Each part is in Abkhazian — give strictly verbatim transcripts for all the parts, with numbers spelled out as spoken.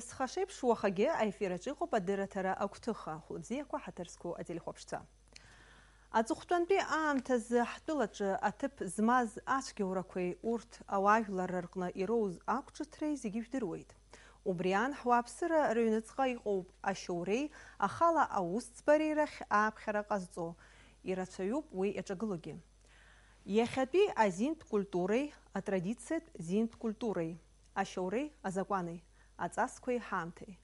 Зхашеиԥш уахагьы аефир аҿы иҟоуп адырраҭара агәҭыха, хәлыбзиақәа ҳаҭыр зқәу ателехәаԥшцәа. Аҵыхәтәантәи аамҭазы ҳтәылаҿы аҭыԥ змаз ацәгьоурақәеи урҭ ауаажәларра рҟны ироуз ақәҿыҭреи зегьы жәдыруеит. Убри аан, ҳуааԥсыра рыҩныҵҟа иҟоуп ашьоуреи ахала аусӡбареи рахь ааԥхьара ҟазҵо, ирацәаҩуп уи иаҿагылогьы. Иахьатәи азинтә культуреи атрадициатә зинтә культуреи, ашьоуреи азакәани аҵасқәеи ҳаамҭеи.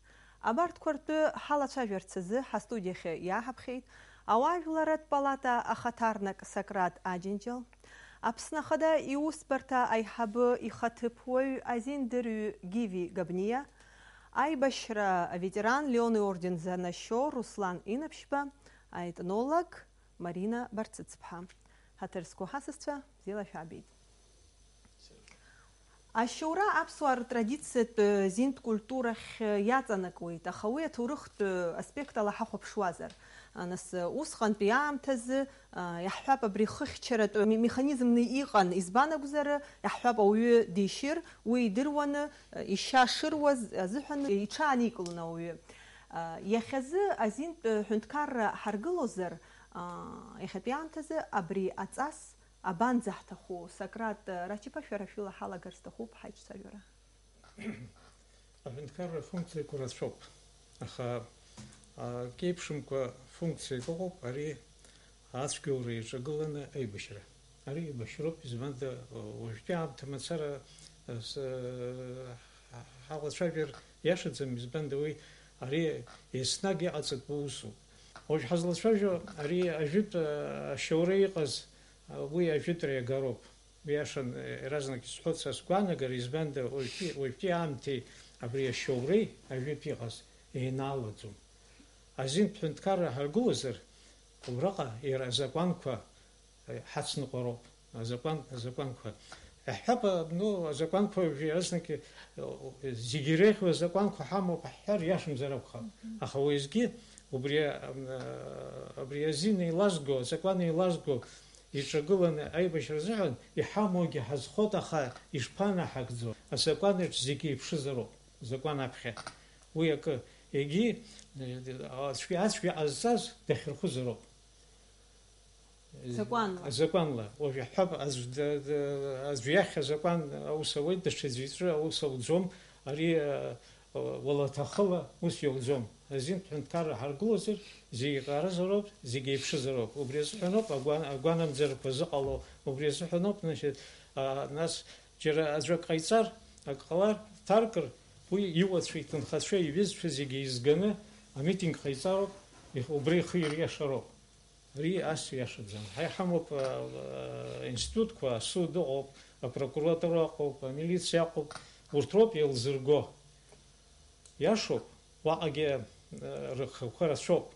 Абарҭқәа ртәы ҳалацәажәарц азы ҳастудиахьы иааҳаԥхьеит ауаажәларратә палата ахаҭарнак Сократ Аџьынџьал, Аԥсны Ахада иусбарҭа аиҳабы ихаҭыԥуаҩ азиндырҩы Гиви Габниа, аибашьра аветеран Леон иорден занашьо Руслан Инаԥшьба, аетнолог Марина Барцыцԥҳа. Ҳаҭыр зқәу ҳасасцәа, бзиала шәаабеит. Ашьоура аԥсуаа ртрадициатә зинтә культурахь иаҵанакуеит, аха уи аҭоурыхтә аспект ала ҳахәаԥшуазар, нас усҟантәи аамҭазы, иаҳҳәап, абри хыхьчаратә ме-, механизмны иҟан, избан акәзар, иаҳҳәап, ауаҩы дишьыр, уи идыруаны, ишьа шыруаз азыҳәан иҽааникылон ауаҩы. Иахьазы азинтә ҳәынҭқарра ҳаргылозар, иахьатәи аамҭазы абри аҵас абанӡаҳҭаху, Сократ Рачиԥа, шәара шәыла ҳалагар сҭахуп ҳаиҿцәажәара. Аҳәынҭқарра афункциақәа рацәоуп, аха, а, кеиԥшымкәа функциак ыҟоуп, ари ацәгьоура иаҿагыланы аибашьра. Ари еибашьроуп, избанда, уажәтәи аамҭа мацара, а, с-, а, ҳалацәажәар иашаӡам, избанда уи ари еснагь иҟаҵатәу усуп. Уажә ҳазлацәажәо ари ажәытә, а, ашьоура иҟаз, а, уи ажәытәра иагароуп. Иашан, иаразнак исҳәоит са сгәаанагара, избанда, уажәтәи, уажәтәи аамҭеи абри ашьоуреи ажәытә иҟаз еинаалаӡом. Азинтә ҳәынҭқарра ҳаргылозар, убраҟа иара азакәанқәа, э, ҳацныҟәароуп. Азакәан, азакәанқәа. Иаҳҳәап, ну, азакәанқәа уажәы иаразнак, э, зегьы иреиӷьу азакәанқәа ҳамоуп ҳҳәар иашамзар акәхап. Аха уеизгьы убри, э, абри азин еилазго, азакәан еилазго, иҿагыланы аибашьра азыҳәан иҳамоугьы ҳазхоит, аха ишԥанаҳагӡо? Азакәан аҿы зегьы еиԥшызароуп, закәан аԥхьа. Уи акы, егьи, ацәгьа, ацәгьа ҟазҵаз дахьырхәызароуп. Закәанла. Закәанла. Уажә иаҳҳәап, аӡә д-, д-, аӡә иахь азакәан аус ауеит, даҽаӡәы иҿы аус ауӡом, ари, а, уалаҭахыла ус иауӡом. Азинтә ҳәынҭқарра ҳаргылозар, зегьы еиҟаразароуп, зегьы еиԥшызароуп. Убри азыҳәаноуп агәан-, агәанамӡарақәа зыҟало, убри азыҳәаноуп, значит, а, нас џьара аӡәы ак ҟаиҵар, ак ҟалар, дҭаркыр, уи иуацәа, иҭынхацәа, иҩызцәа зегьы еизганы амитинг ҟаиҵароуп, их-, убри ихы ириашароуп. Ари ас иашаӡам. Ҳа иҳамоуп, а, а, институтқәа, асуд ыҟоуп, апрокуратура ыҟоуп, амилициа ыҟоуп, урҭ роуп еилзырго. Иашоуп, уаҟагьы, э, рыхқәа рацәоуп,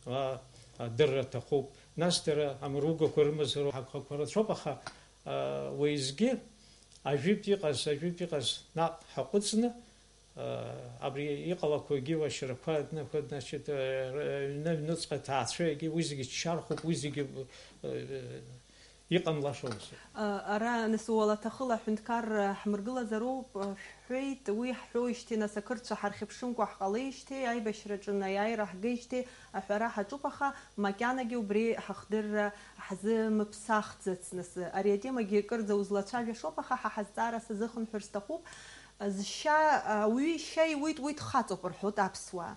а, адырра аҭахуп. Нас дара амыругақәа рымазароуп, ҳагхақәа рацәоуп, аха, а, уеизгьы ажәытә иҟаз, ажәытә иҟаз наҟ ҳаҟәыҵны, а, абри иҟалақәоу егьи уашьрақәа, значит, э, р-, аҩны, аҩныҵҟа аҭаацәа, егьи уи зегьы ччархәуп, уи зегьы, э, Иҟамлаша усуп. Ара, нас, уалаҭахыла аҳәынҭқарра ҳмыргылазароуп, шәҳәеит, уи ҳҳәоижьҭеи, нас, ақырҭцәа ҳархьыԥшымкәа ҳҟалеижьҭеи, аибашьраҿы аиааира ҳгеижьҭеи аҳәара ҳаҿуп, аха макьанагьы убри ҳахдырра ҳзымԥсахӡац, нас, ари атемагьы кырӡа узлацәажәашоуп, аха ҳа ҳазҵаара сазыхынҳәыр сҭахуп. Зшьа, ауаҩы ишьа иуеит, уи дхаҵоуп рҳәоит аԥсуаа.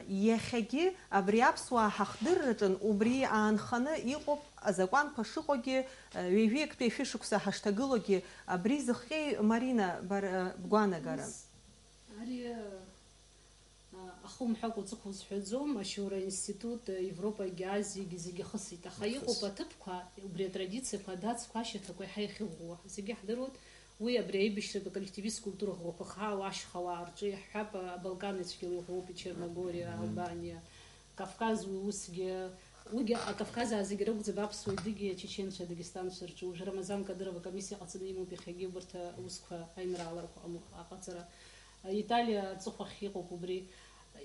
Иахьагьы абри аԥсуаа ҳахдырраҿын убри аанханы иҟоуп азакәанқәа шыҟоугьы, ҩажәи актәи ашәышықәса ҳашҭагылоугьы. Абри зыхҟьеи, Марина, бара бгәаанагара? Нас, ари, а, ахы умҳәакәа уҵыхәа узҳәаӡом, ашьоура аинститут, Европагьы, Азиагьы зегьы ахысит. Аха иҟоуп аҭыԥқәа, убри атрадициақәа, адацқәа, ашьаҭақәа еиҳа иахьыӷәӷәоу. Зегьы иаҳдыруеит. Уи абри аиԥшьратә аколлективисттә культура ӷәӷәақәа хаау ашьхауаа рҿы иаҳҳәап, Абалкан ицәгьала иӷәӷәоуп, Ичерногориа, Албаниа, Кавказ уи усгьы, уигьы Акавказаа зегьы ракәӡам, аԥсуа идыги ачеченцәа, адагестанцәа рҿы. Уажә Рамазан Кадыров акомиссиа ҟаҵаны имоуп иахьагьы убарҭ аусқәа, аинрааларақәа ҟамло аҟаҵара. Италиа аҵыхәахь иҟоуп убри.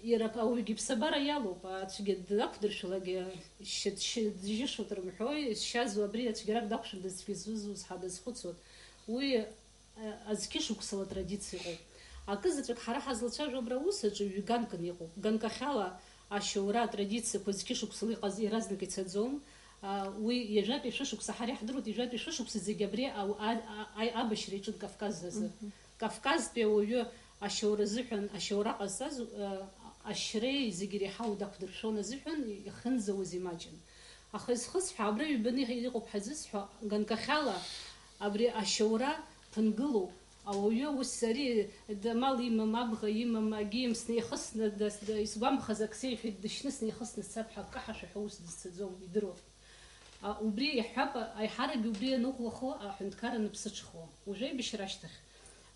Иара ауаҩгьы иԥсабара иалоуп, аӡәгьы дақәдыршәалакгьы, шьа-, дшьа-, дыжьышоит рымҳәои, зшьаз абри ацәгьарак дақәшәандаз цәгьа зызуз ҳәа дазхәыцуан. Уи, а, азқьышықәсала атрадициа ыҟоуп. Акы заҵәык ҳара ҳазлацәажәо абра аус аҿы ҩ-ганкны иҟоуп. Ганкахьала ашьоура атрадициақәа зқьышықәсала иҟаз иаразнак ицаӡом. А, уи ҩажәатәи шәышықәса ҳара иаҳдыруеит, ҩажәатәи шәышықәса зегьы абри ау-, а-, а-, аибашьра иҿын Кавказ азы. Мгм. Кавказтәи ауаҩы ашьоура азыҳәан, ашьоура ҟазҵаз, а, ашьреи зегьы иреиҳау дақәдыршәон азыҳәан ихынӡауаз имаҷын. Аха изхысҳәа, абра ҩбаны иҟоуп ҳазысҳәо, ганкахьала абри ашьоура ԥынгылоуп. Ауаҩы ус ари дамал имам, абӷа имам, агьимсны ихысны дас-, да-, исгәамԥхаз ак сеиҳәеит, дышьны снеихысны сцап ҳәа акы ҳашәаҳәо ус дызцаӡом, идыруа. А, убри иаҳҳәап, аиҳарагьы убри ианыӷәӷәахо аҳәынҭқарра аныԥсыҽхо. Уажәы аибашьра ашьҭахь,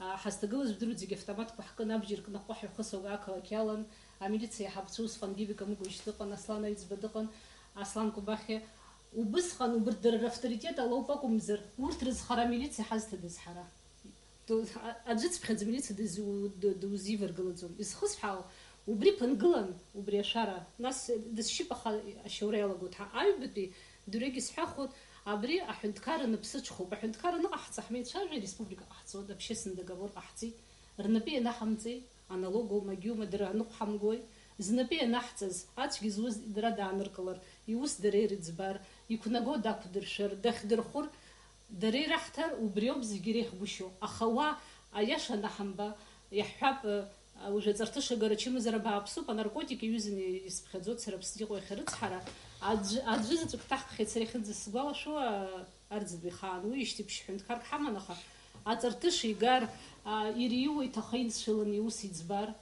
а, ҳазҭагылаз жәдыруеит зегьы автоматқәа ҳкын, абџьар кнаҟәҟәа ҳәа ихысуа ақалақь иалан, амилициа иҳаԥцәа усҟангьы Вика Мыгәажь дыҟан, Аслан Аҩӡба дыҟан, Аслан Кобахьиа. Убысҟан убырҭ дара равторитет ала ауп акәымзар, урҭ рызхара амилициа ҳазҭадаз ҳара? Ду-, а-, аӡәыцԥхьаӡа милициа дызу-, ду-, дузиваргылаӡом. Изхысҳәаау, убри ԥынгылан, убри ашәара. Нас дысшьып, аха ашьоура иалагоит ҳәа. Аҩбатәи дырҩегьы исҳәахуеит, абри аҳәынҭқарра аныԥсыҽхоуп. Аҳәынҭқарра аныҟаҳҵа ҳмеицәажәар, республика ҟаҳҵоит, общественный договор ҟаҳҵеит. Рнапы ианаҳамҵеи, аналогоу, магиума, дара аныҟәҳамгои? Знапы ианаҳҵаз, ацәгьа зуз дара дааныркылар, иус дара ирыӡбар, иқәнаго дақәдыршәар, дахьдырхәыр, дара ираҳҭар, убриоуп зегьы иреиӷьгәышьоу. Аха уа аиаша анаҳамба, иаҳҳәап, уажә аҵарҭыша агара ачымазара бааԥсуп, анаркотик иҩызаны исԥхьаӡоит сара Аԥсны иҟоу иахьа рыцҳара. Аӡә-, аӡәы заҵәык ҭаҳкхьеит сара иахьынӡасгәалашәо, а, Арӡынба ихаан. Уиижьҭеи ԥшьҳәынҭқарк ҳаман, аха аҵарҭыша игар, а, ириуа иҭахеит, дцәыланы иус иӡбар.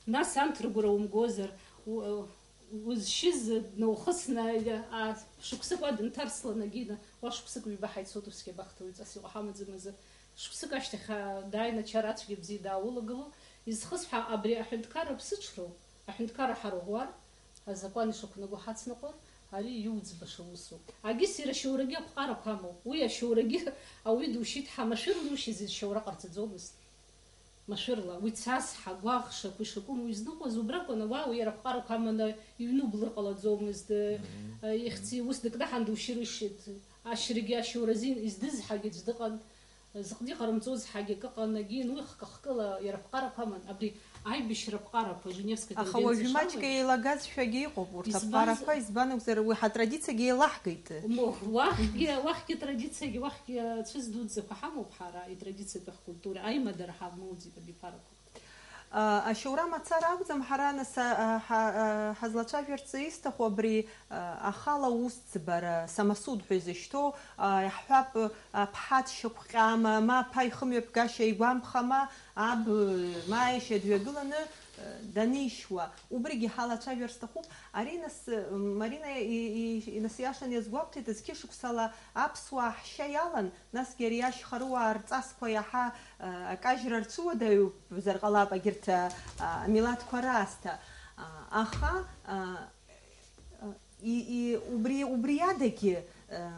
Нас анҭ рыгәра умгозар, у-, узшьыз днаухысны, а, шықәсык уа дынҭарслан, агьина, уа шықәсык ҩба ҳаицуеит, усгьы абахҭа уаҩҵас иҟоу ҳамаӡам азы. Шықәсык ашьҭахь, а, дааины ачара ацәгьа бзиа дааулагыло, изхысҳәа абри аҳәынҭқарра ԥсыҽроуп, аҳәынҭқарра ҳарӷәӷәар, азакәан ишақәнаго ҳацныҟәар, ари иуӡбаша усуп. Агьыс иара ашьоурагьы аԥҟарақәа амоуп. Уи ашьоурагьы ауаҩы душьит ҳәа машәырла ушьыз изшьоура ҟарҵаӡомызт. Машәырла, уи цас ҳагәаӷшақәа ишакәым уи зныҟәаз, убракәын, ауаа уи иара аԥҟарақәа аманы иҩны ублыр ҟалаӡомызт, Мгм. Ихьӡи ус дыкнаҳан душьыр ишьит, ашьрагьы ашьоуразин издыз ҳәагьы аӡә дыҟан, зыҟны иҟарымҵоз ҳәагьы акы ыҟан, агьин уи хкы-хкыла иара аԥҟарақәа аман, абри аибашьра аԥҟарақәа, Женевская Аха конвенциа уажәы маҷк шамаз. Еилагазшәагьы иҟоуп урҭ Избанзар- аԥҟарақәа, избан акәзар, уи ҳатрадициагьы еилаҳгеит. Мо, уахьгьы, уахьгьы традициагьы, уахьгьы цәыз дуӡӡақәа ҳамоуп ҳара, итрадициатә ҳкультура, аимадара ҳамоуӡеит абиԥарақәа. А, ашьоура мацара акәӡам, ҳара нас, а, ҳа-, а, ҳазлацәажәарц исҭаху абри, а, ахала усӡбара, самосуд ҳәа изышьҭоу, а, иаҳҳәап, а, ԥҳа дшьақәҟьама, ма ԥа ихымҩаԥгашьа игәамԥхама, аб, ма аишьа дҩагыланы, а, данишьуа, убригьы ҳалацәажәар сҭахуп. Ари нас, м, Марина и-, и-, и-, нас иашан иазгәабҭеит, зқьышықәсала аԥсуаа ҳшьа иалан, насгьы ари ашьхарыуаа рҵасқәа иаҳа, а, акажьра рцәыуадаҩуп. Бзар ҟалап, агьырҭ, а, амилаҭқәа раасҭа. А, аха, а, а, и, и, убри, убри адагьы, а,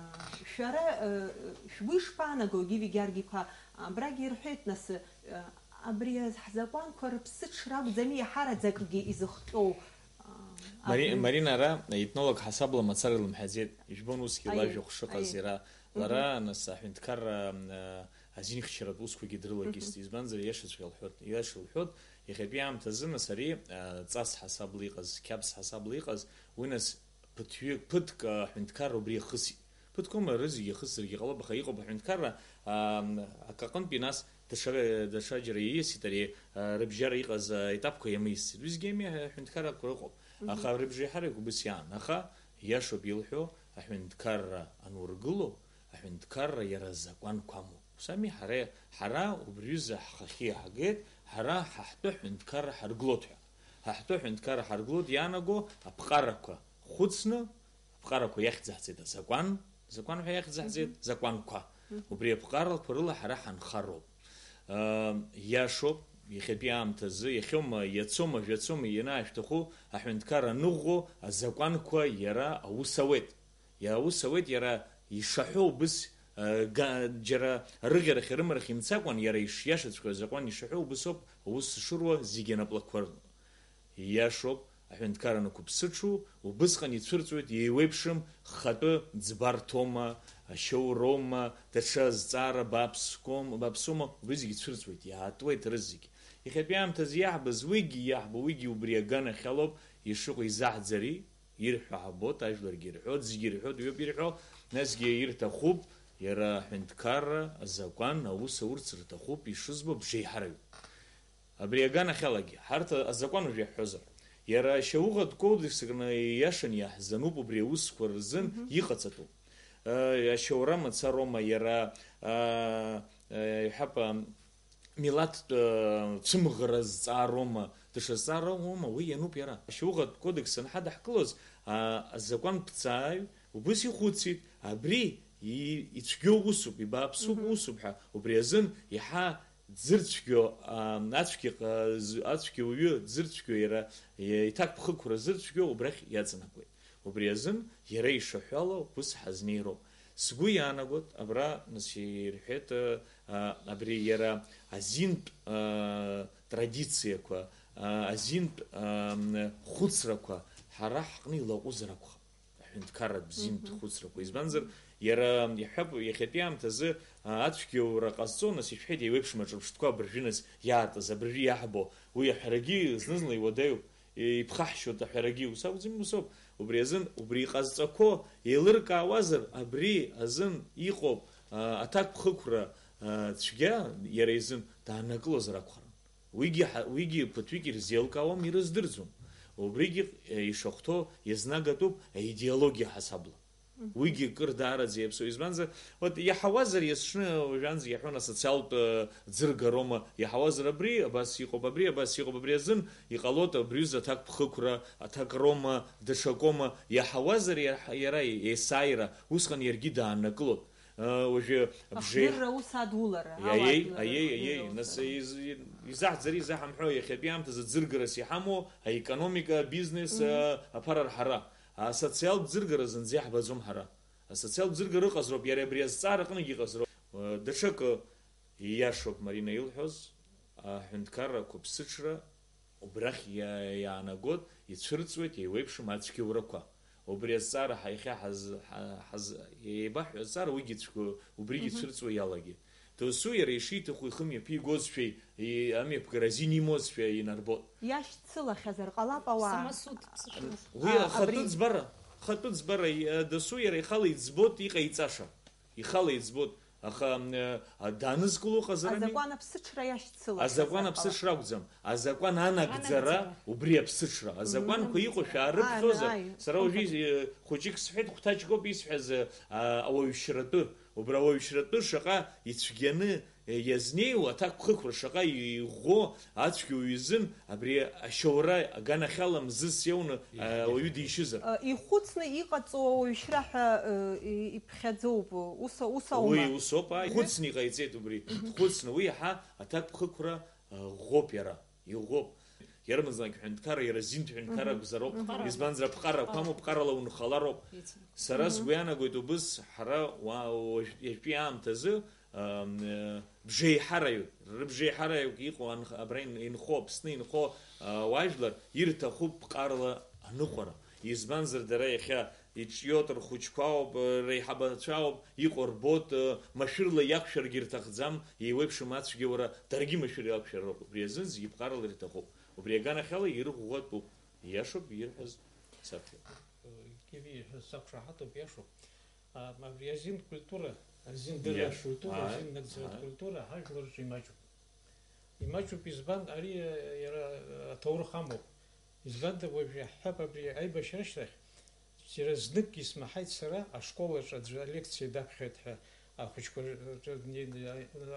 шәара, а, шәгәы ишԥаанаго, Гиви Гьаргь-иԥа, абрагьы ирҳәеит, нас, а, абри ҳзакәанқәа рыԥсыҽра акәӡами иаҳараӡакгьы изыхҟьоу? А, Мари-, абри Марина ара етнолог ҳасабла мацара илымҳәаӡеит, ижәбон усгьы Аиеи, лажәа хәшыҟаз аиеи. Иара. Лара, Мгм. Нас, аҳәынҭқарра, а, азинхьчаратә усқәагьы дрылагьежьт, Мгм. Избанзар, иашаҵәҟьа лҳәот, иаша лҳәот, иахьатәи аамҭазы, нас, ари, а, ҵас ҳасабла иҟаз, қьабз ҳасабла иҟаз, уи, нас, ԥыҭҩык, ԥыҭк, а, аҳәынҭқарра убри иахысит. Ԥыҭк аума, рызегьы иахысзаргьы ҟалап, аха иҟоуп аҳәынҭқарра, а, акы аҟынтәи, нас, даҽа, даҽаџьара ииасит ари, а, рыбжьара иҟаз, а, етапқәа иамеисӡеит. Уи зегьы ами аҳәынҭқаррақәа ыҟоуп. Мгм. Аха рыбжеиҳарак убыс иаан. Аха, иашоуп илҳәо, аҳәынҭқарра анургыло, аҳәынҭқарра иара азакәанқәа амоуп. Ус ами, ҳара, ҳара убри ҩыза ҳхахьы иаҳгеит, ҳара ҳа ҳтәы аҳәынҭқарра ҳаргылоит ҳәа. Ҳа ҳтәы аҳәынҭқарра ҳаргылоит иаанаго аԥҟарақәа хәыцны, аԥҟарақәа иахьӡаҳҵеит азакәан, закәан ҳәа иахьӡаҳҵеит, Мгм. Закәанқәа. Мгм. Убри аԥҟарақәа рыла ҳара ҳанхароуп. Ыы, иашоуп, иахьатәи аамҭазы, иахьоума, иацома, жәацома, ианаашәҭаху, аҳәынҭқарра аныӷәӷәо азакәанқәа иара аус ауеит. Иара аус ауеит, иара ишаҳәо убыс, а, га-, џьара арыӷьарахь, арымарахь имцакәан, иара ишиашаҵәҟьоу азакәан ишаҳәо убыс ауп аус зшыруа зегьы анаплакқәа рҟны. Ииашоуп, аҳәынҭқарра анықәыԥсыҽу, убысҟан ицәырҵуеит, еиуеиԥшым, хатәы ӡбарҭоума, ашьоуроума, даҽа зҵаара бааԥском-, бааԥсума, убри зегьы цәырҵуеит, иаатуеит рызегь. Иахьатәи аамҭазы иаҳбаз, уигьы иаҳбо, уигьы убри аганахьалоуп ишыҟоу изаҳӡари, ирҳәо ҳабоит, ажәларгьы ирҳәоит, зегьы ирҳәоит, уи ауп ирҳәо, насгьы ирҭахуп, иара аҳәынҭқарра, азакәан, аус аурц рҭахуп, ишызбо бжеиҳараҩуп. Абри аганахьалагьы, ҳарҭ азакәан уажә иаҳҳәозар, иара ашьауӷатә кодекс аҟны ииашаны иаҳзануп убри аусқәа рзын Мгм. иҟаҵатәу. Э, ашьоура мацароума, иара, э, э, иҳәап, э, милаҭтә, э, цәымӷра зҵаароума, даҽа зҵаароума, уи иануп иара. Ашьауӷатә кодекс анҳадаҳкылоз, а, азакәанԥҵааҩ убыс ихәыцит, абри и-, ицәгьоу усуп, ибааԥсуп Мгм. усуп ҳәа, убри азын иаҳа дзырцәгьоу, а, ацәгьа ҟа-, з-, ацәгьа уаҩы дзырцәгьоу, иара, е-, иҭакԥхықәра зырцәгьоу убрахь иаҵанакуеит. Убри азын иара ишаҳәало ус ҳазнеироуп. Сгәы иаанагоит, абра, нас, ирҳәеит, а, а, абри иара азинтә, а, традициақәа, а, азинтә, а, м, хәыцрақәа ҳара ҳҟны илаҟәызар акәхап. Аҳәынҭқарратә бзиантә Мгм. хәыцрақәа. Избанзар, иара иаҳҳәап, иахьатәи аамҭазы, а, ацәгьоура ҟазҵо, нас ишәҳәеит, еиуеиԥшым аҿырԥштәқәа абыржәы нас иаартыз, абыржәы иаҳбо, уи аҳәарагьы зны-зынла иуадаҩуп, иԥхаҳшьоит аҳәарагьы, ус акәӡам, усоуп. Убри азын, убри иҟазҵақәо еилыркаауазар, абри азын иҟоуп, а, аҭакԥхықәра, а, цәгьа иара изын дааннакылозар акәхарын. Уигьы ҳа-, уигьы ԥыҭҩык ирзеилкаауам, ирыздырӡом. Убригьы, э, ишахәҭоу иазнагатәуп аидеологиа ҳасабла. Мгм. Уигьы кыр даараӡа иаԥсоу. Избанзар, вот, иаҳауазар, есҽны уажәанӡа иаҳәон асоциалтә, э, ӡыргароума, иаҳауазар абри, абас иҟоуп абри, абас иҟоуп абри азын, иҟалоит абри аҩыза аҭакԥхықәра, аҭакроума, даҽакоума, иаҳауазар иаҳ-, иара есааира, усҟан иаргьы дааннакылоит. Уажәы абжеи Ахдырра аус адулара, Аиеи, ауаажәлар аиеи, рыхҩыра аиеи, ус нас адулара. Из-, изаҳӡари, изаҳамҳәо, иахьатәи аамҭазы ӡыргарас иҳамоу аекономика, абизнес, Мгм. а, аԥара рҳара. Асоциалтә ӡыргара зынӡа иаҳбаӡом ҳара. Асоциалтә ӡыргара ыҟазароуп, иара абри азҵаара аҟынгьы иҟазароуп. Даҽакы, ииашоуп Марина илҳәоз, аҳәынҭқаррақәа ԥсыҽра Убрахь иа-, иаанагоит, ицәырҵуеит еиуеиԥшым ацәгьоурақәа. Убри азҵаара ҳа-, иахьа ҳаз-, ҳа-, ҳаз-, еибаҳҳәо азҵаара уигьы цәгьо-, убригьы Мгм. цәырҵуа иалагеит. Досу иара ишиҭаху ихы мҩаԥигозшәа, и-, амҩаԥгара азин имозшәа инарбоит. Иашьцылахьазар ҟалап ауаа. Самосуд, психологи. Уи А, ахатәы абри ӡбара, ахатәы ӡбара, и-, досу иара ихала иӡбоит иҟаиҵаша. Ихала иӡбоит, аха, м, а, данызкыло ыҟазарами? Азакәан аԥсыҽра иашьцылахьазар Азакәан ҟалап. аԥсыҽра акәӡам, азакәан анагӡара, Анагӡара. убри аԥсыҽра. Азакәанқәа Мгм. иҟоу шәаарыԥхьозар, Анагӡара. сара уажәы, Анагӡара. э, хәыҷык сҳәеит, хәҭаҷкоуп исҳәаз, э, а, ауаҩшьратәы. Убра ауаҩшьратәы шаҟа ицәгьаны, э, иазнеиуа аҭакԥхықәра, шаҟа иӷәӷәо ацәгьа уаҩ изын, Абри ашьоура аганахьала мзызс иауны, а, Иаҳ-, уаҩы иаҳ-, дишьызар. Э, ихәыцны иҟаҵоу ауаҩшьра ҳәа, э, и-, иԥхьаӡоуп, ус, ус аума? Уи усоуп, ааи, Мгм. ихәыцны иҟаиҵеит убри. Мгм. Дхәыцны, уи иаҳа аҭакԥхықәра, а, ӷәӷәоуп иара, иӷәӷәоуп. Иара мызлак ҳәынҭқарра, иара зинтә ҳәынҭқарра Мгм. акәзароуп. Мгм. Избанзар, аԥҟарақәа амоуп, ԥҟарала унхалароуп. Ицын. Сара Мгм. сгәы иаанагоит убыс, ҳара уа-, уажә-, ҩажәтәи аамҭазы, ам, э, бжеиҳараҩык, рыбжеиҳараҩык иҟоу анх-, абра ин-, инхо, Аԥсны инхо, а, уажәлар ирҭахуп ԥҟарала аныҟәара. Избанзар, дара иахьа иҿиоит, рхәыҷқәа ауп, э, реиҳабацәа ауп, иҟоу рбоит, э, машәырла иақәшәаргьы рҭахӡам, еиуеиԥшым ацәгьоура, даргьы машәыр иақәшәар рыҟоуп. Убри азын зегьы ԥҟарала ирҭахуп. Убри аганахьала ирӷәӷәатәуп. Ииашоуп ирҳәаз саԥхьа. Киви иҳәаз сақәшаҳаҭуп, иашоуп. А, абри азин культура, азин дырра Иашоуп. культура, Ааи, азин нагӡаратә ааи. культура ҳажәлар рҿы имаҷуп. Имаҷуп, избан, ари, а, иара, а, аҭоурых амоуп. Избанда, уажә иаҳҳәап, абри аибашьра ашьҭахь, џьара знык исмаҳаит сара, ашколаҿ аӡәы алекциа даԥхьоит ҳәа, ахәыҷқәа рҿы,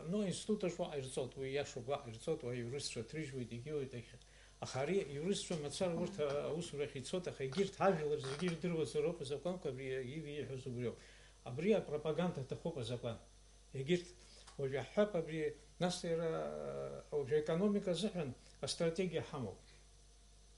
ну, аинститут аҿы уаҟа ирҵоит, уи иашоуп, уаҟа ирҵоит, уа иурысцәа ҭрыжьуеит, егьиуеит, иахьа. Аха ари иурысцәа мацара урҭ, а, аусурахь ицоит, аха егьырҭ ажәлар зегьы ирдыруазароуп азакәанқәа, абри Иви ииҳәоз убриоуп. Абри апропаганда аҭахуп азакәан. Егьырҭ, уажә иаҳҳәап, абри, нас иара, а, уажә аекономика азыҳәан астратегиа ҳамоуп.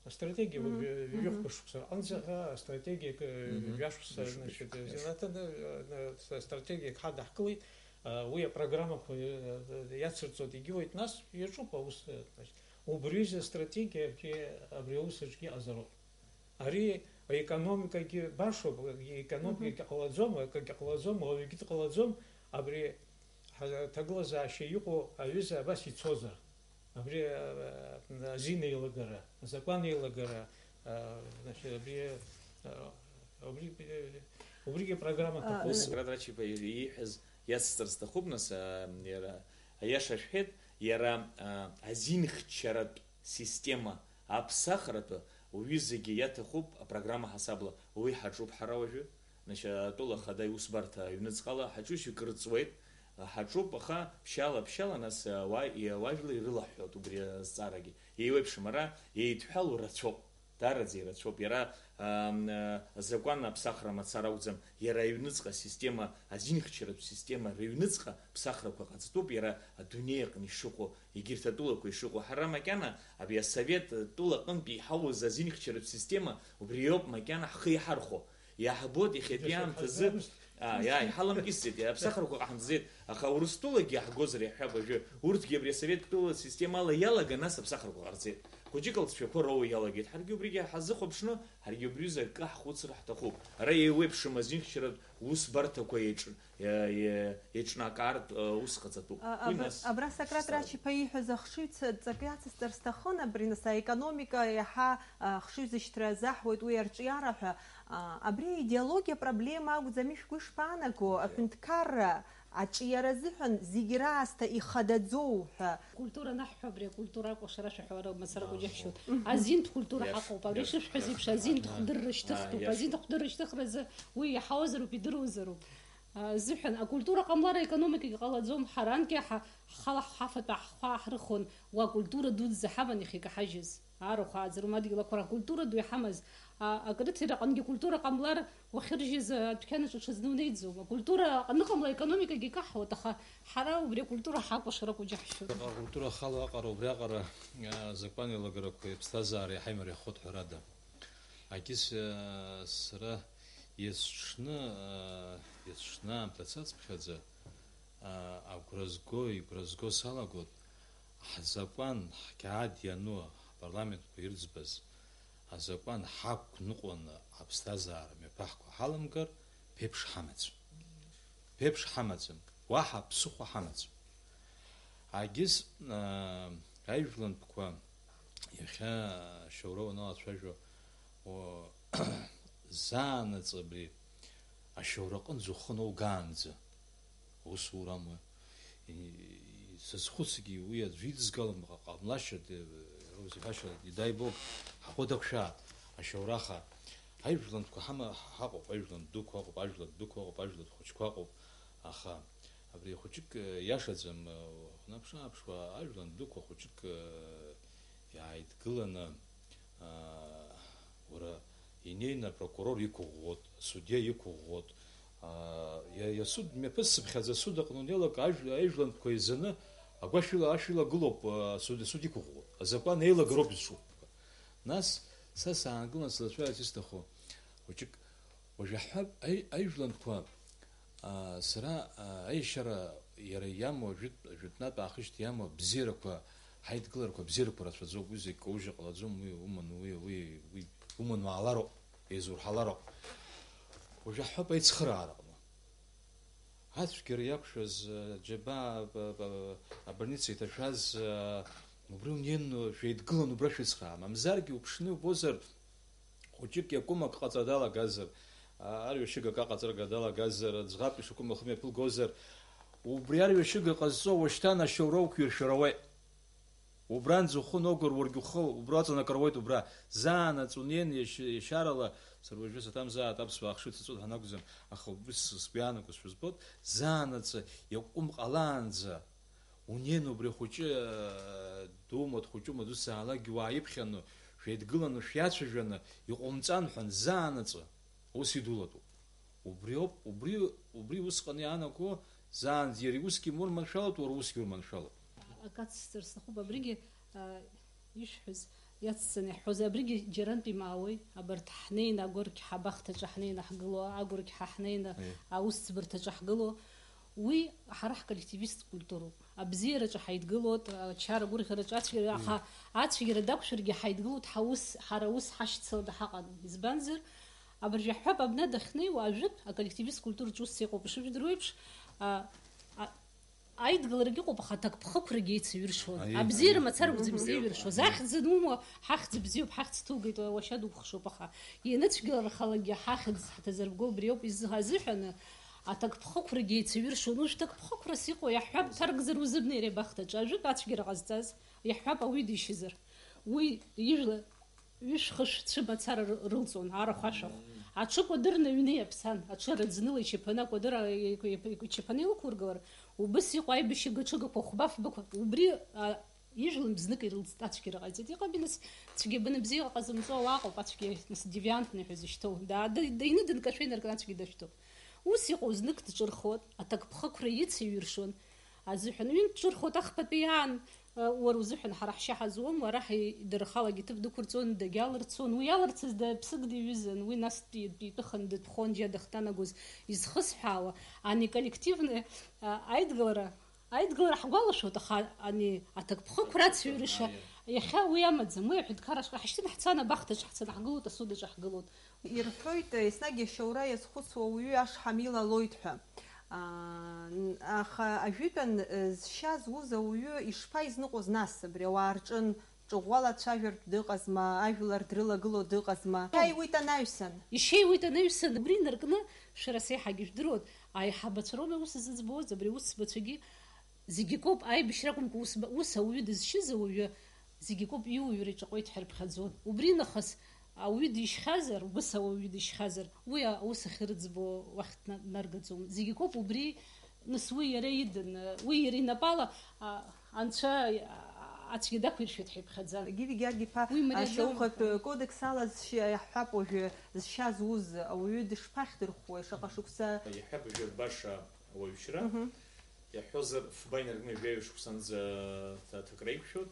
Астратегиа, Мгм. уажә Мгм. ҩышықәса рҟынӡа астратегиак, э, Мгм. ҩашықәса, Ҩышықәса, значит, ҩашықәса. Зинеҭ, э, э, стратегиак ҳадаҳкылеит, а, уи апрограммақәа, э, э, иацырҵоит, егьиуеит, нас иаҿуп аус, э, значит. Убри аҩыза астратегиагьы абри аус аҿгьы иҟазароуп. Ари аекономикагьы башоуп, аекономикагьы Мгм. ҟалаӡом, акгьы ҟалаӡом, ауаҩгьы дҟалаӡом, абри ҳа-, аҭагылазаашьа иҟоу аҩыза абас ицозар. Абри, а, азин еилагара, азакәан еилагара, а, значит, абри, а, убри, убригьы апрограмма А, аҭахуп. Ус Сократ Рачиба ииҳәаз иацсҵар сҭахуп, нас, а, иара аиаша шәҳәеит, иара, а, азинхьчаратә система аԥсахратәы уҩызагьы иаҭахуп апрограмма ҳасабла. Уи ҳаҿуп ҳара уажәы. Значит, атәыла ахада иусбарҭа аҩныҵҟала ҳаҿушьа кыр ҵуеит, ҳаҿуп, аха ԥшьала-ԥшьала, нас, ауаа, иа-, уажәла ирылаҳәҳәоит убри азҵаарагьы. Еиуеиԥшым, ара еидҳәалоу рацәоуп, даараӡа ирацәоуп. Иара, ам, а, азакәан аԥсахра мацара акәӡам, иара аҩныҵҟа асистема, азинхьчаратә система рыҩныҵҟа ԥсахрақәа ҟаҵатәуп, иара адунеи аҟны ишыҟоу, егьырҭ атәылақәа ишыҟоу. Ҳара макьана абри асовет тәыла аҟынтә иҳауз азинхьчаратә система убри иоуп макьана ҳхы иҳархәо. Иаҳбоит иахьатәи Иашак аамҭазы, ҳазгәамышьҭ. А, иа, иҳаламкьысӡеит, иа, аԥсахрақәа ҟаҳамҵеит, аха Урыстәылагьы иаҳгозар иаҳҳәап уажәы, урҭгьы абри асоветтә тәыла системала иалаган, нас аԥсахрақәа ҟарҵеит. Хәыҷык алҵшәақәа роуа иалагеит, ҳаргьы убригьы ҳазыхәаԥшны, ҳаргьы убри рзы акы ҳхәыцыр ҳҭахуп. Ара еиуеиԥшым азинхьчаратә усбарҭақәа еиҿ-, иа-, иа-, еиҿнакаартә, а, ус ҟаҵатәуп. А, Уи абра-, нас абра Сократ исҭарҵоит. Рачиԥа ииҳәаз ахшыҩ ц-, ҵакы иацысҵар сҭахын, абри нас аекономика иаҳа, а, хшыҩзышьҭра азаҳуеит уи арҿиара ҳәа. А, абри аидеологиа проблема акәӡами, шәгәы ишԥаанаго, аҳәынҭқарра аҿиара азыҳәан зегь раасҭа ихадаӡоу ҳәа? Акультура анаҳҳәо, абри акультура акәашара шәаҳәара мацара Аҳ. Џьаҳшьоит. Мгм. Азинтә культура Иаш-, ҳаҟоуп. Абри иаш-, шышәҳәаз еиԥш, иаш-, азинтә а, хдырра шьҭыхтәуп. Иаш-, Азинтә хдырра шьҭыхразы уи иаҳауазароуп, идыруазароуп. А, зыҳәан, акультура ҟамлар аекономикагьы ҟалаӡом. Ҳара анкьа ҳа-, ҳхала ҳхафатәы ҳхәы ааҳрыхуан, уа акультура дуӡӡа ҳаман иахьа икаҳажьыз. Арахә ааӡароума адгьыл ақәра, акультура ду иҳамаз, а, акрыҭира аҟынгьы акультура ҟамлар, уахьыржьыз, а, адәқьанаҿы ҽазны унеиӡом. Акультура аныҟамла, аекономикагьы каҳауеит, аха ҳара убри акультура ҳакәашара акәу џьаҳшьоит. Акультура ахала аҟара, убри аҟара, а, азакәан еилагарақәеи аԥсҭазаареи иаҳа имариахоит, ҳәарада. Агьыс, а, сара есҽны, а, есҽны аамҭа сацԥхьаӡа, а, агәра зго, игәра зго салагоит, ҳзакәан, ҳқьаад иану, ҳпарламентқәа ирӡбаз азакәан ҳақәныҟәаны аԥсҭазаара мҩаԥаҳго ҳаламгар, ԥеиԥш ҳамаӡам. Ԥеиԥш ҳамаӡам. Уаҳа ԥсыхәа ҳамаӡам. Агьыс, аа, аижәлантәқәа иахьа ашьоура уаналацәажәо, о, заанаҵ абри ашьоура аҟынӡа ухы ноугаанӡа, аусура амуа, и-, сазхәыцгьы уи аӡә идызгалом, ҟа-, ҟамлашьа, ди-, узеиҳәашьа, ди-, дай Бог, ҳхәы дақәшәааит, ашьоураха. Аижәлантәқәа ҳама-, ҳаҟоуп, аижәлантә дуқәа ыҟоуп, ажәлантә дуқәа ыҟоуп, ажәлантә хәыҷқәа ыҟоуп, аха абри ахәыҷык, э, иашаӡам, э, унаԥш-ааԥшуа, аижәлантә дуқәа хәыҷык, э, иааидгыланы, аа, уара, инеины апрокурор иқәыӷәӷәоит, асудиа иқәыӷәӷәоит. Аа, иа-, иасуд мҩаԥысцыԥхьаӡа асуд аҟны унеилак ажә-, аижәлантәқәа еизаны агәашәила ашә илагылоуп, аа, асуд, асуд иқәыӷәӷәоит. Азакәан еилагароуп изҿу. Нас са саангылан слацәажәарц исҭаху хәыҷык. Уажә иаҳҳәап, аи-, аижәлантәқәа, аа, сара, аа, аешьара иара иамоу, жәытә-, жәытәнатә аахижьҭеи иамоу абзиарақәа ҳаидгыларақәа абзиарақәа рацәаӡоуп, уи зегь каужьы ҟалаӡом, уи уман, уи, уи, уи уман уаалароуп, еизурҳалароуп. Уажә иаҳҳәап аицхыраара аҟны. Ацәгьара иақәшәаз, аџьабаа, аб-, аб-, абольница иҭашәаз, убри унеин шәеидгылан убра шәыцхраа. Мамзаргьы уԥшны иубозар, хәыҷык иакәым ак ҟаҵара далагазар, а-, арҩашьыга акы аҟаҵарага далагазар, аӡӷаб ишакәым ахы мҩаԥылгозар, убри арҩашьыга ҟазҵо уашьҭан ашьоура уқәиршәар ауеит. Убранӡа ухы ноугар, уаргьы ухы убра аҵанакыр ауеит, убра. Заанаҵ унеин, иашь-, иашьарала, сара уажәы саҭамзааит, аԥсуаа ахшыҩ цаҵоит ҳәа анакәӡам, аха убри с-, сгәы иаанагоз шәызбоит, заанаҵ иакәым ҟалаанӡа, унеин убри ахәыҷы, э, дума, дхәыҷума, дусаалакгьы уааиԥхьаны, шәеидгыланы, шәиацәажәаны, иҟоумҵан ҳәа, заанаҵ ус идулатәуп. Убриоуп, убри, убри усҟан иаанаго, заанӡа иара иусгьы урманшәалоит, уара уусгьы урманшәалоит. Акы ацсҵар сҭахуп, абригьы, а, ишәҳәаз иацҵаны иаҳҳәоз, абригьы џьарантә имаауеи, абарҭ ҳнеины агәырқьҳа абахҭаҿы ҳнеины ҳгылоу, агәырқьҳа ҳнеины Аиеи. Аусӡбарҭаҿы ҳгылоу, уи ҳара ҳколлективисттә культуроуп. Абзиараҿы ҳаидгылоит, ачара агәырӷьараҿы ацәгьара, аха ацәгьара дақәшәаргьы ҳаидгылоит, ҳаус, ҳара ус ҳашьцыланы ҳаҟан. Избанзар, абыржәы иаҳҳәап, абна дахьнеиуа ажәытә аколлективисттә культураҿы ус иҟоуп, ишыжәдыруеиԥш, а, а, Аидгыларагьы ыҟоуп, аха аҭакԥхықәрагьы еицаҩыршон. Абзиара мацара акәӡам изеиҩыршоз. Ахьӡ анумоу, ҳахьӡ бзиоуп, ҳахьӡ ҭугеит, уашьа дуԥхашоуп, аха ианыцәгьалар халагьы ҳахьӡ ҳҭазырбго убри ауп изы-, азыҳәаны аҭакԥхықәрагьы еицаҩыршон. Уи шәҭакԥхықәрас иҟоу иаҳҳәап, ҭаркзар узыбнеир абахҭаҿы, ажәытә ацәгьара ҟазҵаз, иаҳҳәап, ауаҩы дишьызар. Уи ижәла ҩышә-хышә цәы мацара ры-, рылҵуан, арахә ашәахә. Аҽы кәадырны аҩны иаԥсан, аҽы раӡныла ичаԥаны акәадыр а-, ичаԥаны илықәургылар, убыс иҟоу аибашьыга ҽыгақәа хәба-фбақәа, убри, а, ижәла мзнык ирылҵт, ацәгьара ҟаиҵеит. Иҟами, нас, цәгьа баны бзиа ҟазымҵо ауаа ыҟоуп, ацәгьа, нас, девиантны ҳәа зышьҭоу. Да, да, даины дынкашәа инаркны ацәгьа дашәҭуп. Ус иҟоу знык дҿырхуан, аҭакԥхықәра ицеиҩыршон азыҳәан. Ҩынтә дҿырхуеит, ахԥатәи аан, уара узыҳәан ҳара ҳшьа ҳазуам, уара ҳи-, дара рхалагьы ҭыԥ дықәырҵон, дагьалырцон. Уи иалырцаз даԥсык диҩызан, уи нас дтәи-, дтәитәыхан, дытәхон, џьа дахьҭанагоз изхысҳәаауа, ани коллективны, а, аидгылара, аидгылара ҳгәалашәоит, аха ани аҭакԥхықәра ацәыҩрыша иахьа уи амаӡам, уи аҳәынҭқарра ашҟа ҳашьҭын, ҳцан абахҭаҿы ҳцан, ҳгылоит, асудаҿы ҳгылоит. Ирҳәоит, еснагь ашьоура иазхәыцуа ауаҩы ашҳам илалоит ҳәа. Аа, н-, аха ажәытәан, э, зшьа зуз ауаҩы ишԥаизныҟәоз нас абри ауаа рҿын, ҿыӷәӷәала дцәажәартә дыҟазма, ажәлар дрылагыло дыҟазма? Ишьеиуеит анаҩсан. Ишьеиуеит анаҩсан, убри инаркны, шәара сеиҳагьы ижәдыруан, аиҳабацәа роума аус зыӡбоз, абри аусбацәагьы зегьы акоуп, аибашьра акәымкәа, ус, ус ауаҩы дызшьыз ауаҩы, зегьы акоуп, иуаҩра иҿаҟәеит ҳәа ирыԥхьаӡон. Убри нахыс ауаҩы дишьхьазар, убыс ауаҩы дишьхьазар, уи аус ахьырыӡбо уахь дна-, днаргаӡом. Зегьы акоуп, убри, нас, уи иара идын, уи иара инапала, а, анцәа, а, ацәгьа дақәиршәеит ҳәа иԥхьаӡан. Гиви Георги-иԥа, уи мариа ашьаухатә кодекс ала зшьа, иаҳҳәап, уажәы зшьа зуз ауаҩы дышԥахдырхәуеи, шаҟа шықәса? Иаҳҳәап, уажәы баша ауаҩшьра. Мгм. Иаҳҳәозар, фба инаркны жәаҩа шықәсанӡа ҭ-, ҭакра иқәшәоит,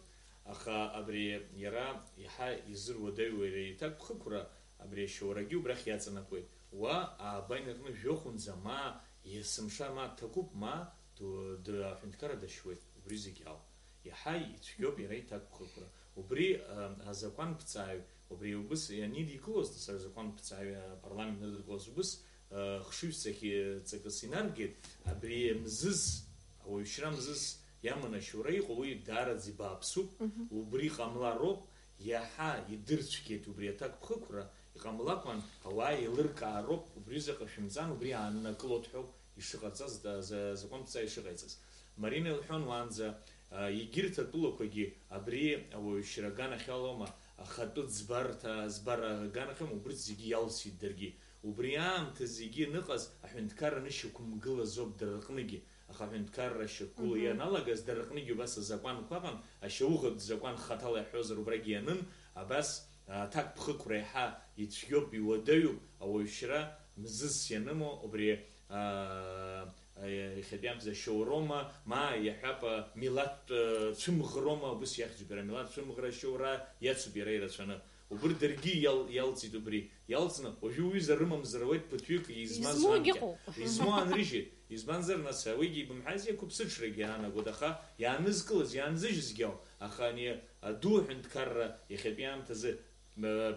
аха абри иара иаҳа изыруадаҩуа иара иҭакԥхықәра, абри ашьоурагьы убрахь иаҵанакуеит. Уа ааба инаркны жәохәынӡа ма есымша ма дҭакуп, ма ду-, д-, аҳәынҭқарра дашьуеит, убри зегь ауп. Иаҳа ицәгьоуп иара иҭакԥхықәра. Убри, а, азакәанԥҵааҩ, убри убыс ианидикылоз, нас азакәанԥҵааҩ апарламент надыркылоз убыс, а, хшыҩзцахь ҵакыс инаргеит, абри мзыз, ауаҩшьра мзыз иаманы ашьоура иҟоу, уи даараӡа ибааԥсуп, мгм, убри ҟамлароуп, иаҳа идырцәгьеит убри аҭакԥхықәра, иҟамлакәан, ауаа еилыркаароуп, убри заҟа шәымҵан, убри ааннакылоит ҳәоуп. Ишыҟарҵаз, за-, за-, азакәанԥҵааҩ ишыҟаиҵаз. Марина илҳәон уаанӡа, а, егьырҭ атәылақәагьы абри ауаҩшьра аганахьалоума, ахатәы ӡбарҭа, ӡбара аганахьоума, убырҭ зегьы иалсит даргьы. Убри аамҭа зегьы аныҟаз аҳәынҭқарра анышьақәымгылаз ауп дара рҟныгьы, аха аҳәынҭқарра шьақәгылоу, мгм, ианалагаз дара рҟныгьы убас азакәанқәа ыҟан, ашьауӷатә закәан хаҭала иаҳҳәозар убрагьы ианын, абас, а, аҭакԥхықәра еиҳа ицәгьоуп, иуадаҩуп, ауаҩшьра мзызс ианымоу, убри аа, иахьатәи амза шьоуроума, ма иаҳәап, милаҭтә, э, цәымӷроума, убыс иахьӡуп иара, милаҭтә цәымӷра шьоура иацуп иара ирацәаны. Убырҭ даргьы иал-, иалҵит убри. Иалҵны, уажәы уҩыза рымамзар ауеит, ԥыҭҩык измаз измоугьы анкьа. Ыҟоуп. Измоу анрыжьит. Избанзар, нас, уигьы ибымҳәази, ақәыԥсыҽрагьы аанагоит, аха иаанызкылаз, иаанзыжьызгьы ауп. Аха ани аду аҳәынҭқарра иахьатәи аамҭазы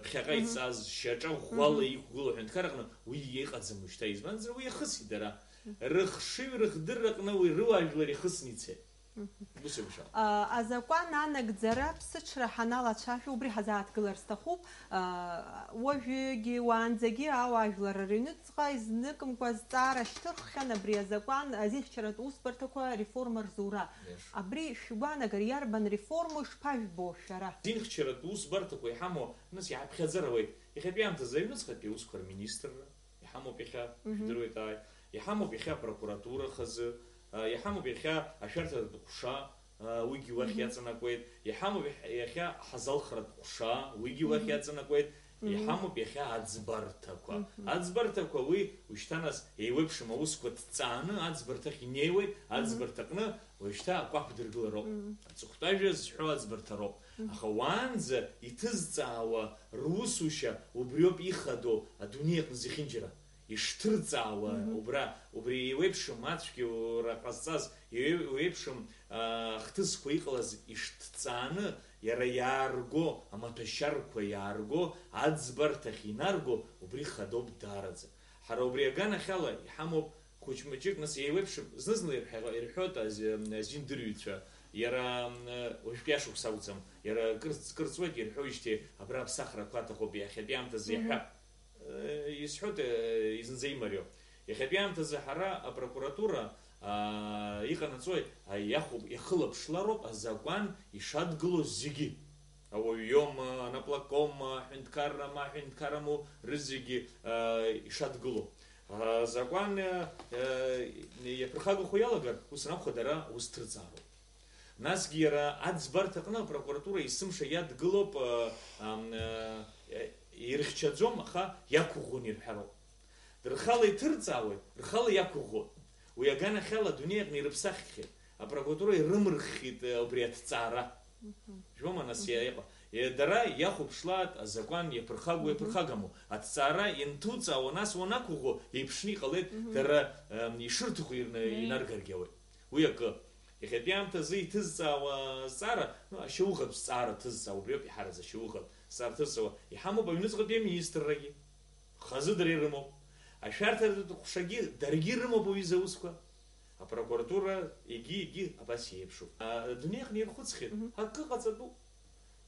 Ԥхьаҟа, мгм, иҵаз, шьаҿа ӷәӷәала, мгм, иқәгылоу аҳәынҭқар аҟны уи иҟаӡам уажәшьҭа, избанзар, уи иахысит дара. Мгм. Рыхшыҩ, рыхдырра аҟны уи рыуаажәлар ихысны ицеит. Мгм. Ус еиԥш ауп. А, азакәан анагӡара ԥсыҽра ҳаналацәажәо, убри ҳазааҭгылар сҭахуп. А, уажәыгьы уаанӡагьы ауаажәлар рыҩнуҵҟа изныкымкәа зҵаара шьҭырххьан абри азакәан азинхьчаратә усбарҭақәа реформа рзура. Иашоуп. Абри шәгәаанагара иарбан реформоу, ишԥажәбо шәара? Зинхьчаратә усбарҭақәа иҳамоу, нас, иааԥхьаӡар ауеит. Иахьатәи аамҭазы аҩныҵҟатәи аусқәа рминистрра, иҳамоуп иахьа, мгм, жәдыруеит ааи. Иҳамоуп иахьа апрокуратура хазы, а, иҳамоуп иахьа ашәарҭаратә ҟәша, а, уигьы уахь, мгм, иаҵанакуеит. Иҳамоуп иахь-, иахьа ҳазалхратә ҟәша, уигьы уахь, мгм, иаҵанакуеит. Мгм. Иҳамоуп иахьа аӡбарҭақәа. Мгм. Аӡбарҭақәа уи, ушьҭа нас, еиуеиԥшым аусқәа ҭҵааны аӡбарҭахь инеиуеит, мгм, аӡбарҭаҟны уажәшьҭа акәаԥ дыргылароуп. Мгм. Аҵыхәтәажәа зҳәо аӡбарҭароуп. Мгм. Аха уаанӡа иҭызҵаауа русушьа убриоуп ихадоу адунеи аҟны зехьынџьара. Ишҭырҵаауа, мгм, убра, убри еиуеиԥшым ацәгьоура ҟазҵаз, еиуеиԥшым, а, хҭысқәа иҟалаз ишҭҵааны, иара иаарго, амаҭәашьарқәа иаарго, аӡбарҭахь инарго, убри хадоуп даараӡа. Ҳара убри аганахьала иҳамоуп Хәыҷ-мыҷык, нас, еиуеиԥшым, зны-зынла ирҳәа-, ирҳәоит ази-, азиндырҩцәа, иара, м, уажәтәи ашықәс акәӡам, иара кыр-, кырҵуеит, ирҳәоижьҭеи абра аԥсахрақәа аҭахуп, иахьатәи аамҭазы Мгм. иаҳәап. Э, исҳәоит, э, изынӡа имариоу. Иахьатәи аамҭазы ҳара апрокуратура, аа, иҟанаҵои, а, иахәуп, иахылаԥшлароуп азакәан ишадгылоз зегьы. Ауаҩ иоума, анаплакома, аҳәынҭқаррама, аҳәынҭқарраму, рызегьы, аа, ишадгылоу. Азакәан, э, э, иаԥырхагахо иалагар, ус анакәха, дара аус ҭырҵаароуп. Насгьы иара аӡбарҭа аҟны апрокуратура есымша иадгылоуп, э, ам, э, ирыхьчаӡом, аха иақәыӷәӷәон ирҳәароуп. Рхала иҭырҵаауеит, рхала иақәыӷәӷәон. Уи аганахьала адунеи аҟны ирыԥсаххьеит, апрокуратура ирымырххьеит, э, убри аҭҵаара. Мгм. Жәбома, нас, Мгм. иа-, иҟа-, Е, дара иахәаԥшлааит азакәан иаԥырхагоу, Мгм. иаԥырхагаму. Аҭҵаара ианҭуҵаауа, нас уанақәыӷәӷәо, еиԥшны иҟалеит Мгм. дара, ем, ишырҭаху ирна-, Мгм. инаргаргьы ауеит. Уи акы. Иахьатәи аамҭазы иҭызҵаауа азҵаара, ну, ашьауӷатә зҵаара ҭызҵаауа, убриоуп иҳараӡа ашьауӷатә зҵаара ҭызҵаауа. Иҳамоуп аҩныҵҟатәи аминистррагьы. Хазы дара ирымоуп. Ашәарҭаратә ҟәшагьы даргьы ирымоуп уи изы аусқәа. Апрокуратура егьи-егьи абас иеиԥшуп. А, адунеи аҟны ирхәыцхьеит, Мгм. акы ҟаҵатәуп.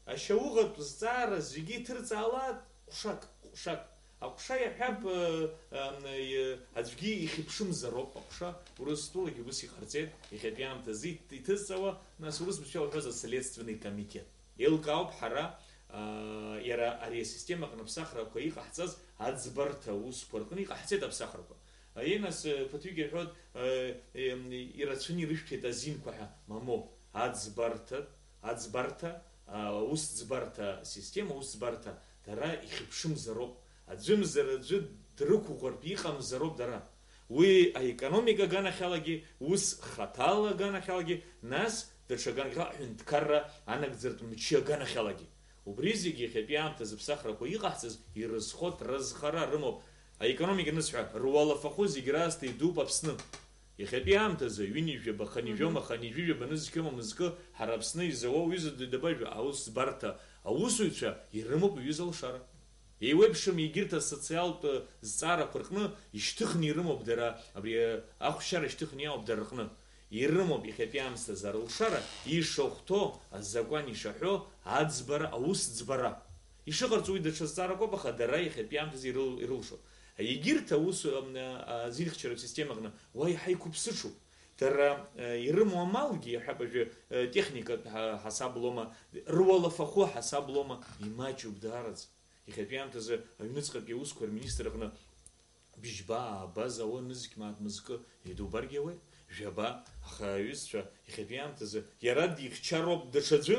Ашьауӷатә зҵаара зегьы иҭырҵаалааит ҟәшак, ҟәшак. Аҟәша иаҳәап, э, э, э, аӡәгьы ихьыԥшымзароуп, аҟәша Урыстәылагьы ус иҟарҵеит, иахьатәи аамҭазы иҭ-, иҭызҵаауа, нас урыс бызшәала уҳәозар, следственный комитет. Еилкаауп ҳара, аа, иара ари асистема аҟны аԥсахрақәа иҟаҳҵаз аӡбарҭа аусқәа рҟны иҟаҳҵеит аԥсахрақәа. Аиеи, нас, э, ԥыҭҩык ирҳәоит, э, э, ирацәаны ирышәҭеит азинқәа ҳәа. Мамоу, аӡбарҭа, аӡбарҭа, а, аусӡбарҭа асистема, аусӡбарҭа дара ихьыԥшымзароуп. Аӡәымзар аӡәы дрықәыӷәӷәартә иҟамзароуп дара. Уи аекономика аганахьалагьы, ус хаҭала аганахьалагьы, нас даҽа аганахьала аҳәынҭқарра анагӡартә мчы аганахьалагьы. Убри зегьы иахьатәи аамҭазы ԥсахрақәа иҟаҳҵаз ирызхо рызхара рымоуп. Аекономика анысҳәа, руалафахәы зегь раасҭа идууп Аԥсны. Иахьатәи аамҭазы ҩынҩажәаба, хынҩажәома, Мгм. хынҩажәижәаба нызқьома мызкы ҳара Аԥсны изауа уҩыза дабажәа аусӡбарҭа аусзуҩцәа ирымоуп уҩыза алшара. Еиуеиԥшым егьырҭ асоциалтә зҵаарақәа рҟны ишьҭыхны ирымоуп дара, абри ахәшьара шьҭыхны иаауп дара рҟны. Ирымоуп иахьатәи аамсҭазы арылшара ишахәҭоу, азакәан ишаҳәо, аӡбара, аусӡбара. Ишыҟарҵо уи даҽа зҵаарақәоуп, аха дара иахьатәи аамҭазы ирыл-, ирылшоит. Егьырҭ аус, м, а, азинхьчаратә системаҟны уа иаҳа иқәыԥсыҽуп. Дара, э, ирымоу амалгьы, иаҳҳәап, ажәа, э, техникатә ҳа-, ҳасаб лоума, руалафахәы ҳасаб лоума, имаҷуп даараӡа. Иахьатәи аамҭазы аҩныҵҟатәи аусқәа рминистр аҟны бжьба, ааба зауа нызқь мааҭ мызкы идубаргьы ауеит, жәаба, аха аҩызцәа иахьатәи аамҭазы иара дихьчароуп даҽаӡәы,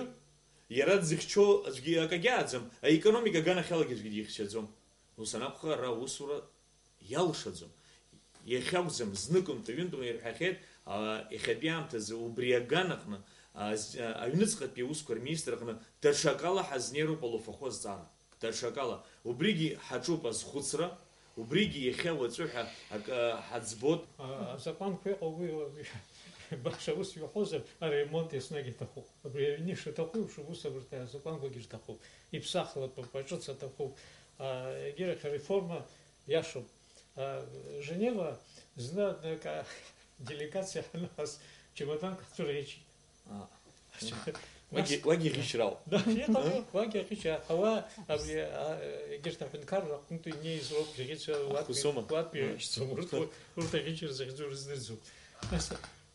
иара дзыхьчо аӡәгьы акагьы ааӡам, аекономика аганахьалагьы аӡәгьы дихьчаӡом. Ус анакәха, ара аусура иалшаӡом. Иахьакәӡам, зныкынтәи, ҩынтәны ирҳәахьеит, а, иахьатәи аамҭазы убри аганаҟны, а, з-, а, аҩныҵҟатәи аусқәа рминистр аҟны даҽакала ҳазнеироуп алафахәы азҵаара. Даҽакала, убригьы ҳаҿуп азхәыцра, убригьы иахьа уаҵәы ҳәа акы ҳаӡбоит. А, азакәанқәа иҟоу уи баша ус иуҳәозар, аремонт еснагь иҭахуп. Абри аҩны ишаҭаху еиԥш, убыс абарҭ азакәанқәагьы рҭахуп. Иԥсахлатәуп, аҿыц аҭахуп. А, егьирахь ареформа иашоуп. А, Женева зны акы делегациа ҳаныҟаз чемоданк ҳцәырӷьычит. А. Уагьы, уагьы ӷьычрауп. Да, иҟалеи, уагьы аӷьычра. Ауаа, абри, а, егьырҭ аҳәынҭқарра аҟнытә инеиз роуп, ӷьычра уатәи, Ахәсома. Уатәи А. ӷьычцәам, урҭ, урҭ аӷьычра захьӡу рыздырӡом. Нас,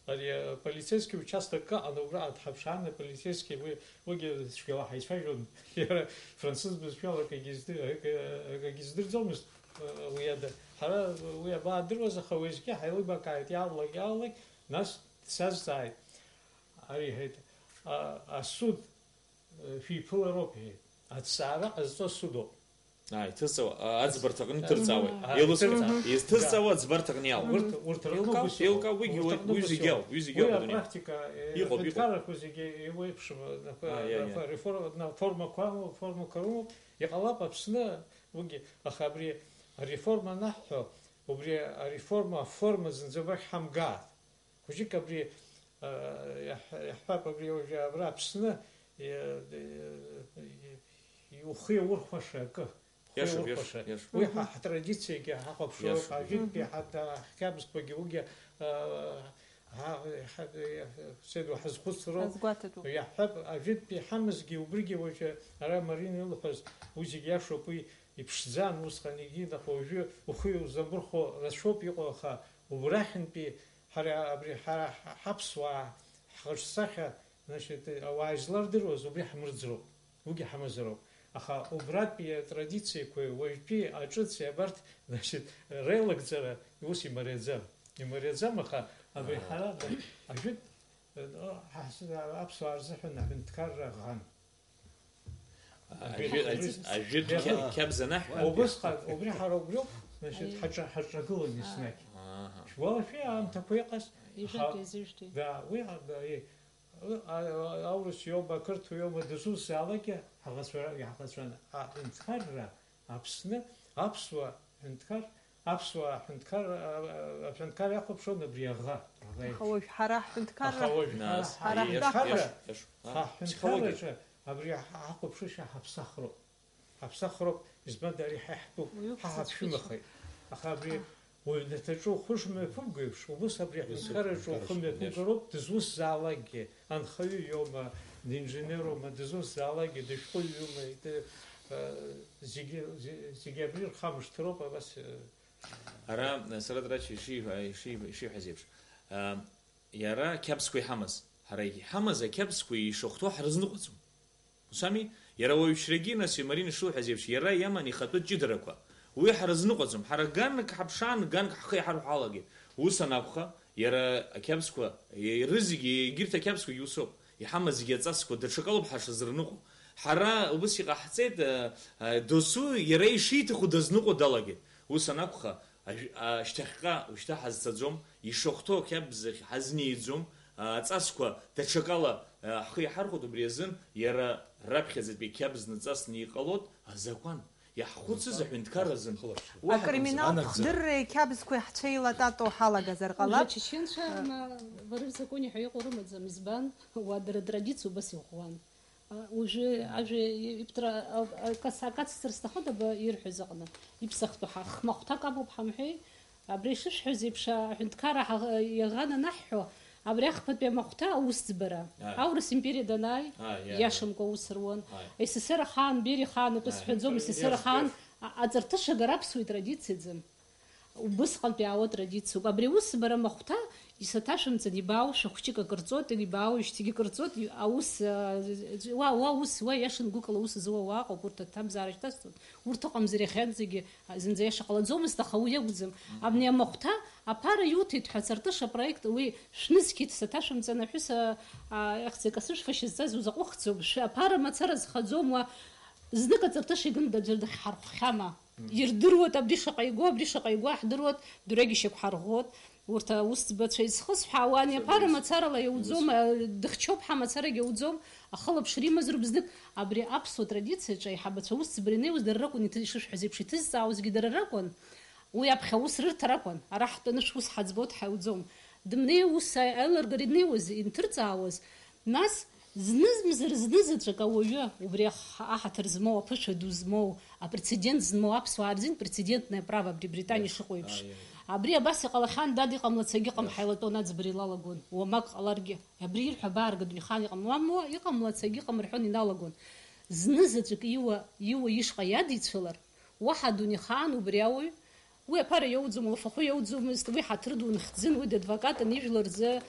ари, а, полицейский участок ыҟан, убра дҳаԥшаан, аполицейский уи, уигьы цәгьала ҳаицәажәон. Иара францыз бызшәала акагьы изды-, акагьы здырӡомызт, а, уи ада. Ҳара уи абаадыруаз, аха уеизгьы ҳаилибакааит, иааллак, иааллак, нас дсазҵааит. Ари иҳәеит, а, асуд, э, шәиԥылароуп, иҳәеит. Аҭҵаара ҟазҵо асудоуп. Ааи, иҭызҵаауа, а, аӡбарҭаҟны Аӡ-, иҭырҵаауеит. Аҳа, Еилыскаа. Иҭырҵаа. Изҭызҵаауа Да. аӡбарҭаҟны иалоуп. Урҭ, урҭ рҟны Еилкаауп, ус иҟоуп. еилкаауп, уигьы Урҭ уи, рҟны уи ус зегьы иҟоуп. Ауп, уи зегьы Уи ауп адунеи. Аԥрактика, э, Иҟоуп, иҟоуп. Аҳәынҭқаррақәа зегьы еиуеиԥшым, напы-, Ааи, ааи, напы-, ааи. реформа, на-, формақәа амоуп, формақәа рымоуп. Иҟалап Аԥсны, уигьы, аха абри ареформа анаҳҳәо, убри ареформа аформа зынӡа убрахь ҳамгааит. Хәыҷык абри, а, иаҳ-, иаҳҳәап, абри уажәы абра Аԥсны, и-, и-, и-, ухы иаурхәаша акы. Иашоуп, иашоуп, иашоуп. Уи ҳа, ҳтрадициагьы ҳахәаԥшроуп, иашоуп, ажәытәтәи ҳа, ҳа, ҳқьабзқәагьы уигьы, а, ҳа, ҳа, ҳа, седу ҳазхәыцроуп. Ҳазгәаҭатәуп. Иаҳҳәап, ажәытәтәи ҳамазгьы убригьы уажәы ара Марина илҳәаз, уи зегь иашоуп, уи иԥшӡан усҟан, егьи наҟ уажәы ухы иузамырхәо рацәоуп иҟоу, аха убрахьынтәи ҳара абри ҳара ҳаԥсуаа ҳхаҿсахьа, значит, ауаа излардыруаз убри ҳмырӡроуп. Уигьы ҳамазароуп. Аха убратәи атрадициақәеи уажәтәи аҿыци абарҭ, значит, реилагӡара ус имариаӡам. Имариаӡам, аха абри ҳара, ажәытә, э, ҳа-, аԥсуаа рзыҳәан аҳәынҭқарра ӷан. Ажәы-, ажәытә қьа-, қьабз анаҳҳәа. Убысҟан, убри ҳара убриоуп, значит, ҳаҿа-, ҳаҿагылан еснагь. Шәгәалашәеи аамҭақәа иҟаз? Ижәытәи, зыжәтәи. Да, уи, а, да, и-, А, а, аурыс иоума, ақырҭуа иоума, дызусзаалакгьы ҳаӷацәа, иаҳӷацәан. Аҳәынҭқарра, Аԥсны, аԥсуа ҳәынҭқар, аԥсуа ҳәынҭқар, а, а, аҳәынҭқар иахәаԥшуан абри аӷа. Аха уажә ҳара ҳҳәынҭқарра, аха уажә ҳара, нас, ҳара иашоуп, ҳҳәынҭқарра, иашоуп, иашоуп. Ҳа, ҳҳәынҭқарраҿы абри ҳахәаԥшышьа ҳаԥсахроуп. Ҳаԥсахроуп, избанда ари ҳа иаҳтәуп, уи ҳа ҳацәымыӷхеит. Аха абри уҩнаҭаҿы ухы шмҩаԥуго еиԥш, убыс абри аҳәынҭқарраҿы ухы мҩаԥугароуп, дызусзаалакгьы, анхаҩы иоума, динженерума, дызусзаалакгьы, дышәҟәыҩҩума, ит-, э, зегьы, зе-, зегьы абри рхамышҭроуп, абас, э. Ара, э, Сараҭ Рач ишиҳәа-, ишиҳәа-, ишиҳәаз еиԥш, э, иара ақьабзқәа иҳамаз, ҳара иҳамаз ақьабзқәа ишахәҭоу ҳрызныҟәаӡом. Ус ами, иара уаҩшьрагьы, нас, Марина шылҳәаз еиԥш, иара иаман ихатәы ҷыдарақәа. Уи ҳрызныҟәаӡом. Ҳара ганк ҳаԥшаан, ганк ҳхы иҳарҳәо ҳалагеит. Ус анакәха, иара ақьабзқәа, рызегьы, егьырҭ ақьабзқәагьы усоуп. Иҳамаз зегьы аҵасқәа даҽакалоуп ҳашазырныҟәо. Ҳара убыс иҟаҳҵеит, а, а, досу иара ишиҭаху дазныҟәо далагеит. Ус анакәха, Ажә-, а, шьҭахьҟа ушьҭа ҳазцаӡом, ишахәҭоу ақьабз ахь ҳазниаӡом, а, аҵасқәа даҽакала, а, ҳхы иаҳархәоит, убри азын иара раԥхьаӡатәи ақьабз наҵасны иҟалоит азакәан. Иаҳхәыцыз аҳәынҭқар азын. Уаҳа акриминалтә акәымзар. Хдырреи ақьабзқәеи ҳцәеилататоу ҳалагазар ҟалап. Уажәы ачеченцәа, ма, варыр законе ҳәа иҟоу рымаӡам, избан? Уа дара традициа убас иӷәӷәан. А, уажәы ажәа иптра, а, а, кас-, акацҵар сҭахыда ба ирҳәаз аҟны? Иԥсахтәу ҳа-, хмахәҭак амоуп ҳамҳәеи? Абри ишышәҳәаз еиԥш, аҳәынҭқарра ҳа-, иаӷан анаҳҳәо, абри ахԥатәи амахәҭа аусӡбара. Ааи. Аурыс империа данааи, ааи, иашамкәа аус руан. Ааи. С С Р ахаан, Бериа ахаан атәы сҳәаӡом, С С Р ахаан, а, аҵарҭышагара аԥсуа итрадициаӡам. Убысҟантәи иаауа традициоуп. Абри аусбара махәҭа исаҭашәымҵан, ибаау шәахәҷык акырҵоит, ибаау ишьҭагьы кырҵоит, аус, а, уа, уа ус, уа иашан гәыкала аус зуа уа ыҟоуп, урҭ аҭамзаара шьҭасҵоит, урҭ ыҟамзар иахьанӡагьы, а, зынӡа иаша ҟалаӡомызт, аха уи акәӡам. Мгм. Абни амахәҭа аԥара иуҭеит ҳәа, Цартыша апроект, уи шәнызқьит, саҭашәымҵан, аҳәыс, а, а, ахьӡ акасышәфа шьазҵаз узаҟәыхӡом, шәа аԥара мацара зхаӡом, уа знык аҵарҭыша игын аӡәыр дахьҳархәхьама? Ирдыруеит абри шаҟа игәы, абри шаҟа игәы аҳдыруеит, дырҩегьых иақәҳарӷәӷәоит. Урҭ аусӡбацәа изхысҳәаауа, ани аԥара мацарала иауӡом, дыхьчоуп ҳәа мацарагьы иауӡом, ахылаԥшра имазароуп знык. Абри аԥсуа традициаҿы аиҳабацәа аусӡбара инеиуаз дара ракәын иҭы-, ишышәҳәаз еиԥш, иҭызҵаауазгьы дара ракәын. Уи аԥхьа аус рырҭар акәын, ара ҳтәаны шәус ҳаӡбоит ҳәа иауӡом. Дымнеи ус аилыргара инеиуаз, инҭырҵаауаз, Нас, знызмзар знызаҵәык ауаҩы, убри ах-, аҳаҭыр змоу, аԥышәа ду змоу, апрецедент змоу аԥсуаа рзин прецедентное право абри Британиа ишыҟоу еиԥш. Абри абас иҟалахьан, дад, иҟамлац агьыҟам, ҳаилатәон аӡбара илалагон, уамак ҟаларгьы. Абри ирҳәо абаарга, дунеихаан иҟамлам, уа, иҟамлац агьыҟам рҳәон, иналагон. Знызаҵәык иуа, иуа ишҟа иадицәылар, уаҳа адунеихаан убри ауаҩ Уи аԥара иоуӡом, лфахәы иоуӡомызт, уи ҳаҭыр ду нхьӡын, уи дадвокатын, ижәлар рзы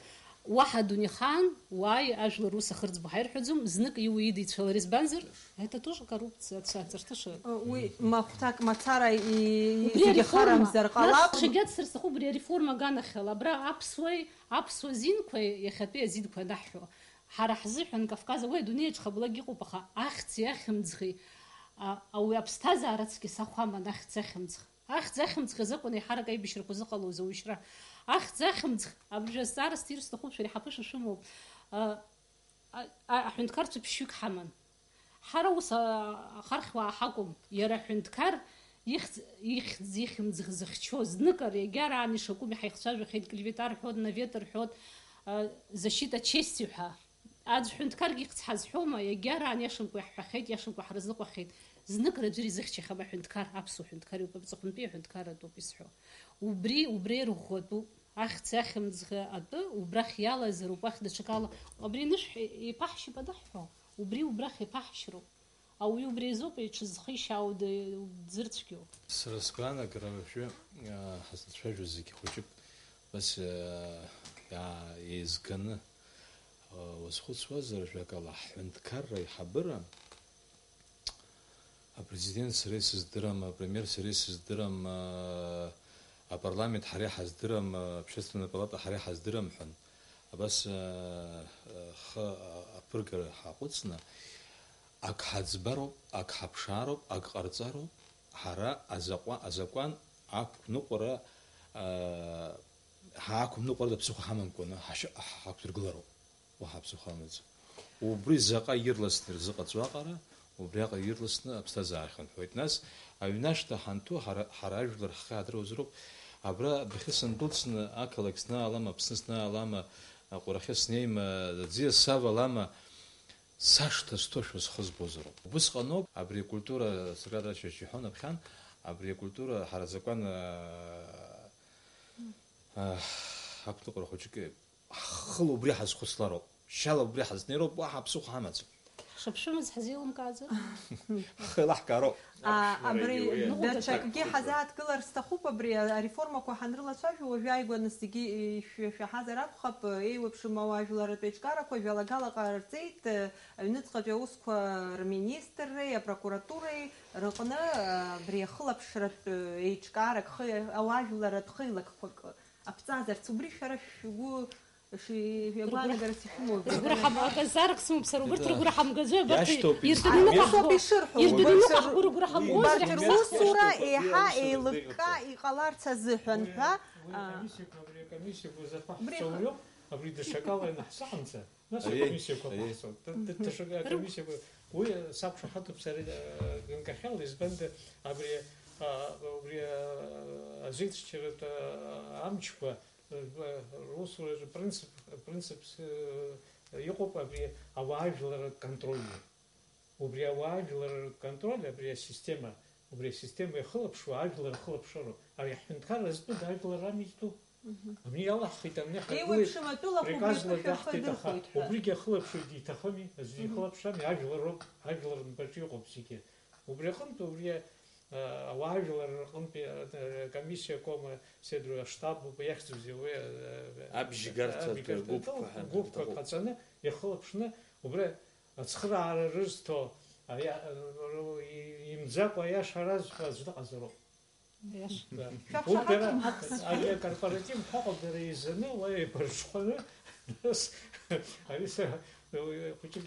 уаҳа дунеихаан, уааи, ажәлар ус ахырӡбо ҳаирҳәаӡом, знык иуа идицәалар, избанзар, это тоже коррупция, ца-, царҭыша. Уи махәҭак мацара и-, и-, убри зегьы ареформа, харымзар ҟалап. Нас ҽагьаццар сҭахуп, убри ареформа аганахьала, абра аԥсуеи, аԥсуа зинқәеи, иахьатәи азинқәа анаҳҳәо, ҳара ҳзыҳәан Кавказ, уи адунеиаҿ хаблагьы иҟоуп, аха ахьӡи ахьымӡӷи, а, ауаҩы аԥсҭазаара цқьа сахәаман, ахьӡ ахьымӡӷ. Ахьӡ ахьымӡӷ азакәын еиҳарак аибашьрақәа зыҟалоз аушьра. Ахьӡ ахьымӡӷ, абыржәы азҵаара сҭир сҭахуп, шәара иҳаԥыша шәымоуп. А, а, аҳәынҭқарцәа ԥшьҩык ҳаман. Ҳара ус, а, ахархьуаа ҳакәым, иара аҳәынҭқар ихьӡ, ихьӡ, ихьымӡӷ зыхьчоз, зныкыр, иагьараан ишакәым иҳаихцәажәахьеит, клевета рҳәот, навет рҳәот, а, защита чести ҳәа. Аӡә ҳәынҭқаргьы ихьӡ ҳазҳәома, иагьараан иашамкәа иаҳҳәахьеит, иашамкәа ҳрызныҟәахьеит. Знык раӡәыр изыхьчахьам аҳәынҭқар, аԥсуа ҳәынҭқар иоуп, аҵыхәантәи аҳәынҭқар атәоуп исҳәо. Убри, убри ирӷәӷәатәуп. Ахьӡ ахьымӡӷ атәы убрахь иалазар убахь даҽакала, абри анышә еиԥаҳшьып анаҳҳәо, убри убрахь еиԥаҳшьроуп. Ауаҩы убри азоуп иҽызхишьаау д-, дзырцәгьоу. Сара сгәаанагара уажәы, аа, ҳазлацәажәоз зегьы хәыҷык, бас, аа, иаа-, еизганы, аа, уазхәыцуазар, жәакала, ҳҳәынҭқарра аиҳабыра, апрезидент сара исыздырам, апремиер сара исыздырам, аа, апарламент ҳара иҳаздырам, аа, общественная палата ҳара иҳаздырам ҳәан. Абас, аа, хы аԥыргара ҳаҟәыҵны, ак ҳаӡбароуп, ак ҳаԥшаароуп, ак ҟарҵароуп, ҳара азаҟа-, азакәан ақәныҟәара, аа, ҳақәныҟәарада ԥсыхәа ҳамамкәаны ҳашьа-, ҳақәдыргылароуп. Уаҳа ԥсыхәа амаӡам. Убри заҟа ирласны ирзыҟаҵо аҟара, убриаҟара ирласны аԥсҭазаара хынҳәуеит. Нас, аҩны ашҭа ҳанҭәу, ҳара, ҳара ажәлар ҳхы ҳадыруазароуп. Абра адәахьы сандәылҵны, ақалақь снаалама, Аԥсны снаалама, аҟәарахьы снеима, аӡиас савалама, сашҭа сҭошәа схы збозароуп. Убысҟаноуп абри акультура, Сергеи Радашевич иҳәон аԥхьан, абри акультура ҳара азакәан, аа, ақәныҟәара хәыҷык ҳхыла убри ҳазхәыцлароуп, шьала убри ҳазнеироуп, уаҳа ԥсыхәа ҳамаӡам. Ҳшаԥшәымаз ҳзеилымкааӡар? Ҳхы еилаҳкаароуп. А, абри даҽакгьы ҳазааҭгылар сҭахуп, абри ареформақәа ҳанрылацәажәо, уажәы ааигәаны зегьы ишәаҳазар акәхап, еиуеиԥшым ауаажәларратә еиҿкаарақәа жәалагала ҟарҵеит, аҩныҵҟатәи аусқәа рминистрреи апрокуратуреи рыҟны, абри ахылаԥшратә еиҿкаарак, хы-, ауаажәларратә хеилакқәак аԥҵазарц, убри шәара шәгәы ши-, шәгәаанагарас ишәымоу. Рыгәра ҳам-, аказарак сымоуп сара, убырҭ рыгәра ҳамгаӡои, абарҭ иртәаны иныҟәаҳго. Иашьҭоуп, иртәаны иныҟәаҳго рыгәра ҳамгозар, убарҭ русура еиҳа еилыкка иҟаларц азыҳәан ҳәа, уи, уи а, акомиссиақәа, абри акомиссиақәа зырԥаҳҵо убри уиоуп, абри даҽакала ианаҳзаанӡа. Нас аиеи, акомиссиақәа аиеи. Ҟаҳҵоит. Д-, д-, даҽа акомиссиақәа. Уи сақәшаҳаҭуп сара, э, ганкахьала, избанда абри, а, убри, а, азеиҿцәаратә, а, амчқәа, э, русураҿы принцип, принцип, э, иҟоуп абри ауаажәларратә контрольгьы. Убри ауаажәларратә контроль, абри асистема, убри асистема иахылаԥшуа ажәлар рхылаԥшроуп. Ари ҳҳәынҭқарра зтәыда ажәлар рами изтәу. Мгм. Абни иалаҳхит, абни ҳаргылеит, еиуеиԥшым атәылақәа убри приказла аԥышәа рхы даҳҭеит, аха дырхоит ҳәа. Убригьы ахылаԥшҩы диҭахыми, аӡәы Мгм. Дихылаԥшами, ажәлар роуп, ажәлар рнапаҿы иҟоуп зегьы. Убри аҟынтә, убри, а, ауаажәлар рҟынтәи, а, комиссиа акома седру аштаб ауп иахьӡузеи уи, а, а, Абжьгарҭатә абжьгарҭатә гәыԥқәа ҳәа гәыԥқәак рҭахуп. Ҟаҵаны, иахылаԥшны, убри ацхыраара рызҭо, аиа-, ру-, и-, имӡакәа аиаша разҳәо аӡә дыҟазароуп. Иаша. Да. Шәақәшаҳаҭума? Урҭ дара, ари акорпоратив ҳәа ыҟоуп, дара еизаны, уа еибарҽхәаны, нас, ари са, хәыҷык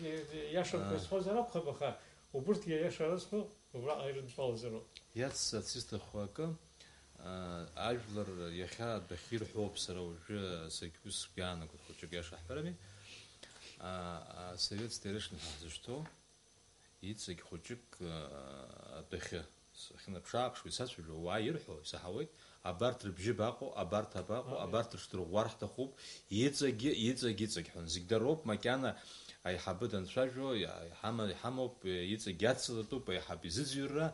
иашамкәа Аа. Исҳәозар акәхап, аха убырҭгьы аиаша рызҳәо убраҟа ирыдтәалазароуп. Иацҵарц исҭаху акы, аа, ажәлар иахьа адәахьы ирҳәоуп сара уажәы, саргь ус сгәы иаанагоит, хәыҷык иаша ҳҳәарами. Аа, асовет старейшин ҳәа ҳзышьҭоу, иҵегь хәыҷык, аа, адәахьы сахьынаԥшы-ааԥшуа, исацәажәо, ауаа ирҳәо исаҳауеит, абарҭ рыбжьы абаҟоу, абарҭ абаҟоу, Ааи. Абарҭ рыҽдырӷәӷәар ҳҭахуп, иҵегьы, иҵегь, иҵегь ҳәа. Зегь дароуп, макьана аиҳабы данцәажәо, иа-, иҳама-, иҳамоуп, иҵегь иацлатәуп аиҳаб изыӡырҩра,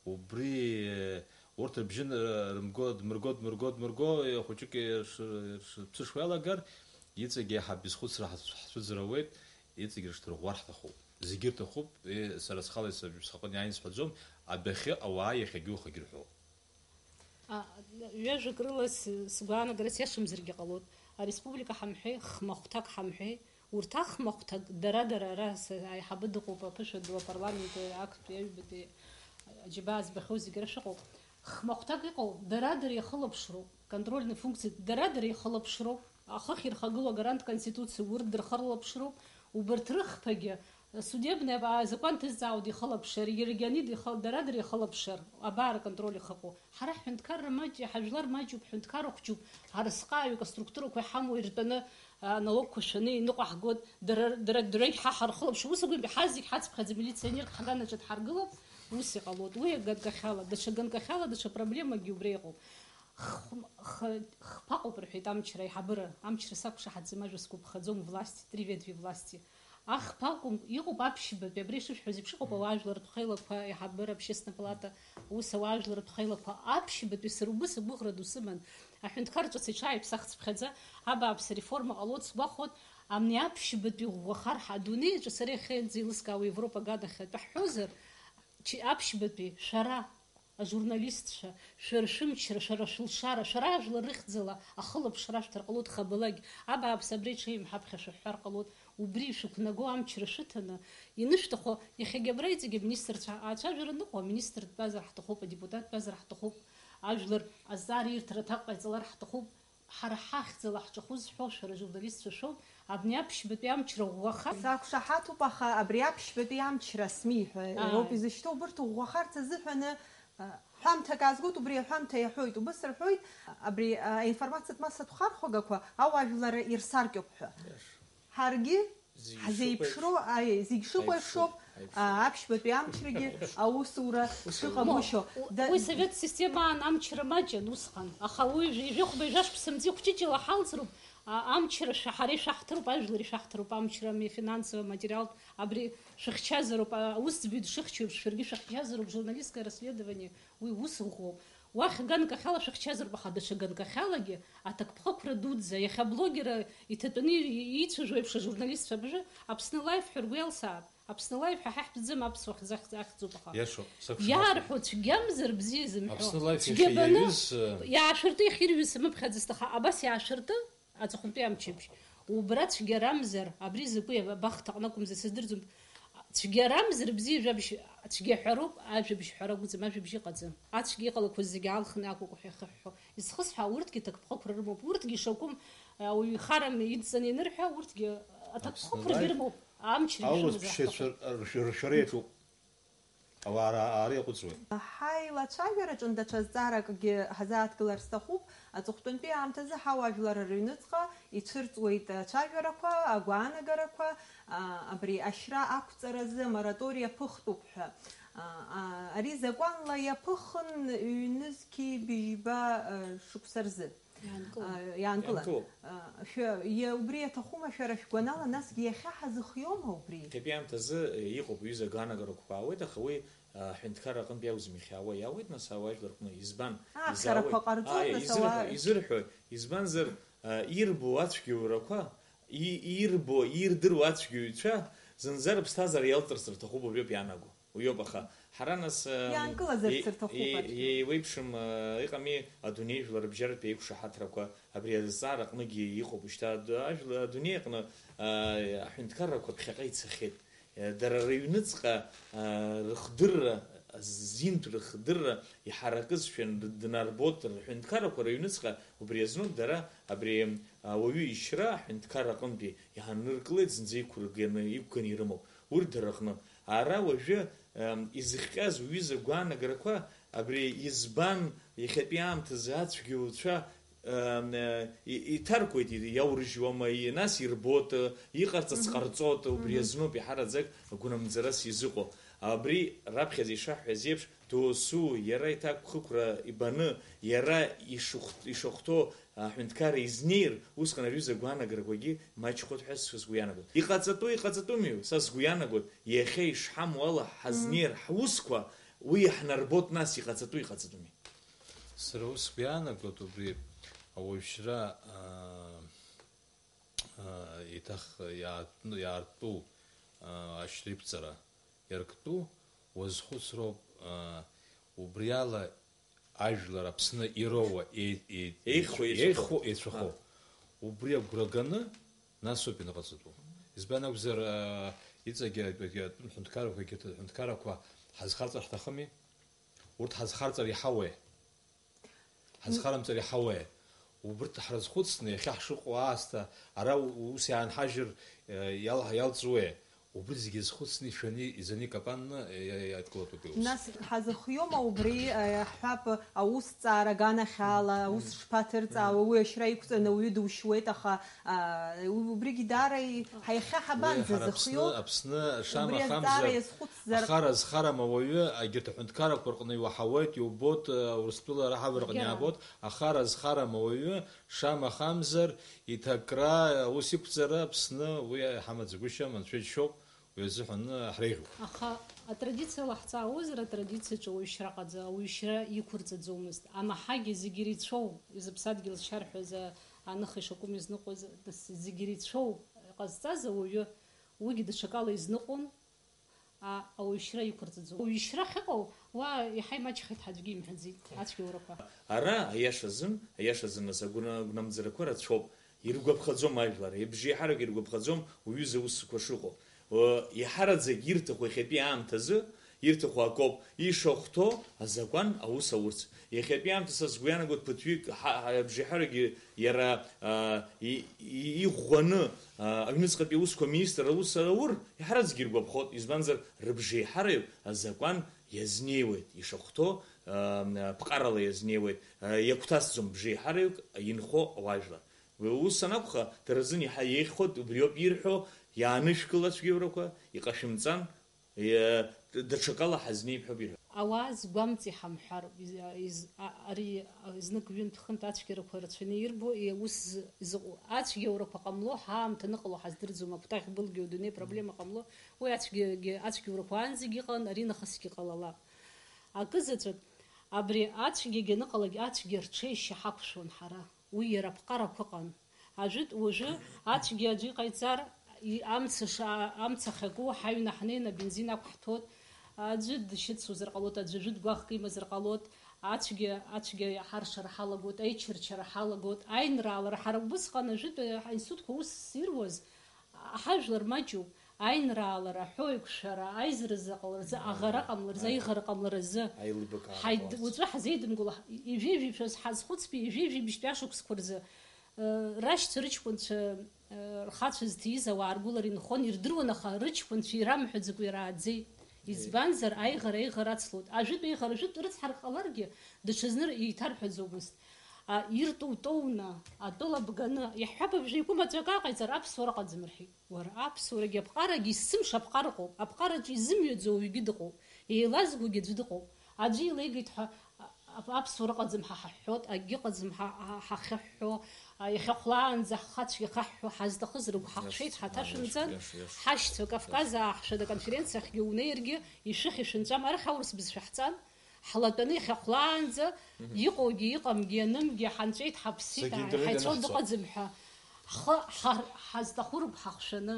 убри, урҭ рыбжьы н-, рымго, дмырго, дмырго, дмырго, хәыҷык рш-, рш-, рԥсы шуеилагар, иҵегь аиҳаб изхәыцра ҳацә-, ҳцәыӡыр ауеит, иҵегь рыҽдырӷәӷәар ҳҭахуп. Зегьы рҭахуп, е, сара схала исҳәап, схаҟны иааины сҳәаӡом, адәахьы ауаа иахьагьы уахагьы рҳәоуп. А, ҩажәак рыла с-, сгәаанагара сиашамзаргьы ҟалоит. Ареспублика ҳамҳәеи, хмахәҭак ҳамҳәеи, урҭ ахмахәҭак дара-дара ара с-, аиҳабы дыҟоуп, аԥышәа ду, апарламент актәи, аҩбатәи, аџьабаа збахьоу зегьы ара шәыҟоуп. Хмахәҭак иҟоу дара-дара иахылаԥшроуп, контрольный функциа дара-дара иахылаԥшроуп. Ахыхь ирхагылоу агарант Конституциа урҭ дырхылаԥшроуп, убарҭ рыхԥагьы, судебный, а, закәан ҭызҵаауа дихылаԥшыр, иргьаны дихы-, дара-дара ихылаԥшыр, абар аконтроль ихыҟоу. Ҳара ҳҳәынҭқарра маҷ-, ҳажәлар маҷуп, ҳҳәынҭқарра хәҷуп, ҳарысҟааҩык аструктурақәа иҳамоу иртәаны, а, налогқәа шәаны иныҟәаҳгоит, дара, дара, дара егьҳа ҳархылаԥшуа, ус агәы имҳәа, ҳазегь ҳацԥхьаӡа милиционерк ҳаганаҿы дҳаргылап, ус иҟалоит. Уи аганкахьала, даҽа ганкахьала, даҽа проблемакгьы убра иҟоуп. Хм-, х-, хԥаҟоуп рҳәеит амчра аиҳабыра, амчра сақәшаҳаҭӡам, ажәа сгәаԥхаӡом, власти, три ветви власти. Ахԥа акәым, иҟоуп аԥшьбатәи, абри ишышәҳәаз еиԥш, иҟоуп ауаажәларратә хеилақәа, аиҳабыра, общественная палата, ус ауаажәларратә хеилақәа аԥшьбатәи, сара убыс агәыӷра ду сыман. Аҳәынҭқарраҿы сыҽааиԥсахцыԥхьаӡа, абааԥс, ареформа ҟалоит сгәахәуан, абни аԥшьбатәи ӷәӷәахар ҳа адунеи аҿы, сара иахьа инӡа еилыскаауа Европа аганахьатә ҳҳәозар, чи-, аԥшьбатәи шәара, ажурналистцәа, шәара шәымчра, шәара шәылшара, шәара ажәлар рыхьӡала ахылаԥшра шәҭар ҟалоит хабалагь, абааԥс, абри аҽеим ҳаԥхьа шәыҳәҳәар ҟалоит, убри шәықәнаго амчра шәыҭаны, инышәҭаху, иахьагьы абра иҵегьы аминистрцәа аацәажәара ныҟәо, аминистр дтәазар ҳҭахуп, адепутат дтәазар ҳҭахуп, ажәлар азҵаара ирҭара аҭак ҟаиҵалар ҳҭахуп, ҳара ҳахьӡала ҳҿахәы зҳәо шәара ажурналистцәа шәоуп, абни аԥшьбатәи амчра ӷәӷәаха. Сақәшаҳаҭуп, аха абри аԥшьбатәи амчра смиҳәа Ааи. Роуп изышьҭоу, убырҭ ӷәӷәахарц азыҳәаны, а, ҳәамҭак аазгоит, убри аҳәамҭа иаҳәоит, убыс рҳәоит, абри, а, аинформациатә массатә хархәагақәа ауаажәлар ирсаркьоуп ҳәа. Иаша. Ҳаргьы Зегь ҳазеиԥшроу, шыҟоу аиеи, зегь шыҟоу еиԥшуп. Еиԥшуп, аиԥшуп. А, аԥшьбатәи амчрагьы аусура Ус шыҟагәышьо. Ма, у-, Да- уи совет системаан амчра маҷын усҟан, аха уи жәа-, жәохәба жәашықәса мҵи хәҷыҷыла ҳалҵроуп, а, амчра шәа-, ҳара ишәаҳҭароуп, ажәлар ишәаҳҭароуп, амчра ами, финансово, материалтә, абри шәыхьчазароуп, а, аусӡбаҩ дшыхьчоу еиԥш, шәаргьы шәыхьчазароуп, журналистское расследование, уи ус ӷәӷәоуп. Уахь ганкахьала шәыхьчазароуп, аха даҽа ганкахьалагьы аҭакԥхықәра дуӡӡа, иахьа аблогер иҭатәаны ицәажәо еиԥш ажурналистцәа абжа Аԥсны Лайф ҳәа ргәы иалсаап. Аԥсны Лайф ҳәа ҳахьӡӡам, аԥсуа хьӡ ахьӡ-, ахьӡуп аха. Иашоуп, сакәшамаҭа. Иарҳәо цәгьамзар бзиа зымҳәо. Аԥсны Лайф Цәгьа иахьа баны, иаҩыз, э, иаашәырты, иахьирҩыз сымыԥхьаӡацт, аха абас иаашәырты, аҵыхәантәи амчыбжь. Убра цәгьарамзар, абри закәи абахҭа аҟны акәымзар сыздырӡом. Цәгьарамзар бзиа жәабжь, цәгьа ҳәароуп, ажәабжь ҳәара акәӡам, ажәабжь ыҟаӡам. Ацәгьа иҟалақәаз зегьы аалхны акәукәу ҳәа ихыҳәҳәо. Изхысҳәаау урҭгьы ҭакԥхықәра рымоуп, урҭгьы ишакәым, ауаҩы ихарам идҵаны ианырҳәа, урҭгьы аҭакԥхықәрагьы Аԥсны Лайф рымоуп. Амч рыхьымӡаҳҭахуп. Аурысшьцәа ршәара иаҿуп. Ауаа ара, ара иаҟәыҵуеит. Ҳаилацәажәараҿы даҽа зҵааракгьы ҳазааҭгылар сҭахуп. Аҵыхәтәантәи аамҭазы ҳауаажәлар рыҩныҵҟа ицәырҵуеит ацәажәарақәа, агәаанагарақәа, а, абри ашьра ақәҵаразы амораториа ԥыхтәуп ҳәа. А, а, ари закәанла иаԥыхын ҩнызқьи быжьба, а, шықәса рзы. Иаанкылан. А, иаанкылан. Иаанкылоуп. А, шәа-, иа-, убри иаҭахума шәара шәгәанала, насгьы иахьа ҳазыхиоума убри? Иахьатәи аамҭазы, э, иҟоуп, ҩыза агәаанагарақәа аауеит, аха уи, а, аҳәынҭқарра аҟынтә иауӡам, иахьа ауа иауеит, нас, ауаажәлар рҟны. Избан? Аԥхьарақәа Изаауеит. ҟарҵоит, Ааи, нас, изырҳәо, ауаа изырҳәо, избанзар, а, ирбо ацәгьоурақәа, и-, ирбо, ирдыруа ацәгьоуцәа зынӡа рыԥсҭазаара иалҵырц рҭахуп, убриоуп иаанаго. Уиоуп, аха ҳара нас, ы, Иаанкылазарц и-, рҭахуп и-, аӡәгьы. Еиуеиԥшым, ы, иҟами адунеи жәлар рыбжьаратәи аиқәшаҳаҭрақәа, абри азҵаара аҟныгьы иҟоуп, шьҭа ад-, ажәла-, адунеи аҟны, ы, аҳәынҭқаррақәа ԥхьаҟа ицахьеит. Ы, дара рыҩныҵҟа, ы, рыхдырра, азинтә рыхдырра иҳаракызшәа д-, днарбот, рҳәынҭқаррақәа рыҩныҵҟа убри азноуп дара абри, ы, ауаҩы ишьра аҳәынҭқарра аҟынтәи иааныркылеит, зынӡа иқәырганы, иқәганы ирымоуп. Урҭ дара рҟны. Ара уажәы, ем, изыхҟьаз уҩыза гәаанагарақәа, абри избан иахьатәи аамҭазы ацәгьоуцәа, ем, е, и-, иҭаркуеит, и-, иаурыжьуама, и-, нас ирбоит, иҟарҵац Мгм. ҟарҵоит, убри Мгм. азноуп иаҳараӡак агәынамӡарас изыҟоу. Абри раԥхьаӡа ишаҳҳәаз еиԥш, досу, иара иҭакԥхықәра ибаны, иара ишыхә-, ишахәҭоу аҳәынҭқарра изнеир, усҟан аҩыза агәаанагарақәагьы маҷхоит ҳәа сгәы иаанагоит. Иҟаҵатәу, иҟаҵатәуми, са сгәы иаанагоит, иахьа ишҳамоу ала ҳазнеир ҳусқәа, уи иаҳнарбоит нас, иҟаҵатәу, иҟаҵатәуми. Сара ус сгәы иаанагоит, убри ауаҩшьра, аа, аа, еиҭах иаартны, иаарту, аа, ашьреиԥҵара иарктәу уазхәыцроуп, аа, убриала ажәлар Аԥсны ироуа, е-, е-, Еиӷьхо, еицәахо. Еиӷьхо, еицәахо. Убри агәра ганы, насоуп ианыҟаҵатәу. Избан акәзар, аа, иҵегьы атәы, атәы, атәым ҳәынҭқаррақәа, егьырҭ аҳәынҭқаррақәа ҳазхарҵар ҳҭахыми? Урҭ ҳазхарҵар иҳауеи? Ҳазхарымҵар иҳауеи? Убырҭ ҳрызхәыцны, иахьа ҳшыҟоу аасҭа, ара у-, ус иаанҳажьыр, э, иал-, иалҵуеи? Убри зегьы азхәыцны ишәаны, изаны икапанны иа-, иа-, иааидкылатәуп иус. Нас ҳазыхиома убри, э, ҳҳәап, аусҭҵаара аганахьала, аус шԥаҭырҵаауеи, уи ашьра иқәҵаны ауаҩы душьуеит, аха, а, уи, убригьы даара и-, ҳа-, иахьа ҳабанӡазыхиоу? Аԥсны, Аԥсны шамахамзар, убри азҵаара иазхәыцзар, ахара зхарам ауаҩы, егьырҭ аҳәынҭқаррақәа рҟны иуаҳауеит, иубоит, Урыстәыла ара ҳавараҟны иаабоит, ахара зхарам ауаҩы, шамахамзар, иҭакра, аус иқәҵара Аԥсны уи ҳамаӡагәышьам, Анцәа иџьшьоуп. Уи азыҳәан ҳреиӷьуп. Аха атрадициала ҳҵаауазар, атрадициаҿы ауаҩшьра ҟаӡа-, ауаҩшьра иқәырҵаӡомызт. Амаҳагьа зегьы ирицәоу, изыԥсадгьыл зшьарҳәаз аныха ишакәым изныҟәоз, нас зегьы ирицәоу ҟазҵаз ауаҩы, уигьы даҽакала изныҟәон, а, ауаҩшьра иқәырҵаӡом. Ауаҩшьра ахьыҟоу, уа иаҳа имаҷхеит ҳәа аӡәгьы имҳәаӡеит, ацәгьоурақәа. Ара, аиашазын, аиашазын, нас агәна-, агәнамӡарақәа рацәоуп. Иргәаԥхаӡом ажәлар, абжеиҳарак иргәаԥхаӡом уҩыза аусқәа шыҟоу. Еиҳараӡак ирҭаху иахьатәи аамҭазы, ирҭаху акоуп, ишахәҭоу азакәан аус аурц. Иахьатәи аамҭа са сгәы иаанагоит ԥыҭҩык ҳа-, ҳа-, абжеиҳарак иара, а, и-, и-, иӷәӷәаны, а, аҩныҵҟатәи аусқәа аминистр аус аур, иаҳараӡак иргәаԥхоит, избанзар, рыбжеиҳараҩык азакәан иазнеиуеит, ишахәҭоу, а, ԥҟарала иазнеиуеит, а, иагәҭасӡом бжеиҳараҩык инхо ауаажәлар. Ус анакәха, дара рзын иаҳа еиӷьхоит, убриоуп ирҳәо, иаанышәкыл ацәгьоурақәа, иҟашәымҵан, иа-, даҽакала ҳазнеип ҳәа ирҳәо. Ауаа згәамҵ иҳамҳәар, из-, из-, а-, ари, а, знык-ҩынтә-хынтә ацәгьарақәа рацәаны ирбо, и-, ус з-, изыҟоу ацәгьоурақәа ҟамло, ҳаамҭа аныҟало ҳаздырӡом, акәтаӷь былгьо, адунеи проблема ҟамло, уи ацәгьагьы, ацәгьоурақәа аанӡагьы ыҟан, ари нахысгьы ҟалала. Акызаҵәык, абри ацәгьагьы аныҟалак, ацәгьа рҽеишьа ҳақәшәон ҳара. Уи иара аԥҟарақәа ыҟан. Ажәытә уажәы ацәгьа аӡәы иҟаиҵар, и-, амца ша-, амца ахьаку ҳаҩны ҳнеины абензин ақәҳҭәот, аӡәы дшьыцуазар ҟалот, аӡәы жәытә гәаӷк имазар ҟалот, ацәгьа, ацәгьа ҳаршара ҳалагот, аичырчара ҳалагот, аинраалара ҳара убысҟан ажәытә аинститутқәа аус ируаз, ҳажәлар маҷуп, аинраалара, аҳәоуеиқәшәара, аизара заҟаларазы, аӷара ҟамларазы, аиӷара ҟамларазы, аилибакаара ҳаид-, ҟаларц. Уаҵәы ҳазеидымгыло, ижәи-жәиԥшьаз ҳазхәыцтәи ижәи-жәибжьтәи ашықәсқәа рзы, э, рашьцәа рыҷкәынцәа, э, рхацәа зҭиз ауаа ргәылара инхон, ирдыруан, аха рыҷкәынцәа ирамҳәаӡакәа ирааӡеит. Избанзар, аиӷара аиӷара ацлоит. Ажәытә еиӷара, ажәытә рыцҳар ҟаларгьы, даҽазны еиҭарҳәаӡомызт. А, иртоу тоуны, атәыла бганы, иаҳҳәап, абжеиқәа маӡак аҟаиҵар, аԥсуара ыҟаӡам рҳәеит. Уара, аԥсуарагьы аԥҟарагьы, есымша аԥҟара ыҟоуп, аԥҟараҿы изымҩаӡо ауаҩгьы дыҟоуп, еилазгогьы аӡәы дыҟоуп. Аӡәы илеигеит ҳәа, а, а, аԥсуара ыҟаӡам ҳәа ҳаҳәҳәот, акгьы ыҟаӡам ҳа, ҳа, ҳахьыҳәҳәо, а, иахьа хәлаанӡа ҳхацәгьа ахаҳәҳәо, ҳазҭахыз рыгә ҳахшеит, ҳаҭашәымҵан, ҳашьцәа Кавказ ааҳшәада аконференциахьгьы унеиргьы, ишәыхь ишәынҵәам, арахь аурыс бызшәа ҳҵан, ҳлатәаны иахьа хәлаанӡа, иҟоугьы, иҟамгьы, ианымгьы, ҳанҵәеит, ҳаԥсит, Зегьы ааи, ҳаицәоу дыҟаӡам ҳәа, ҳхы ҳа-, ҳазҭаху рыгә ҳахшәаны,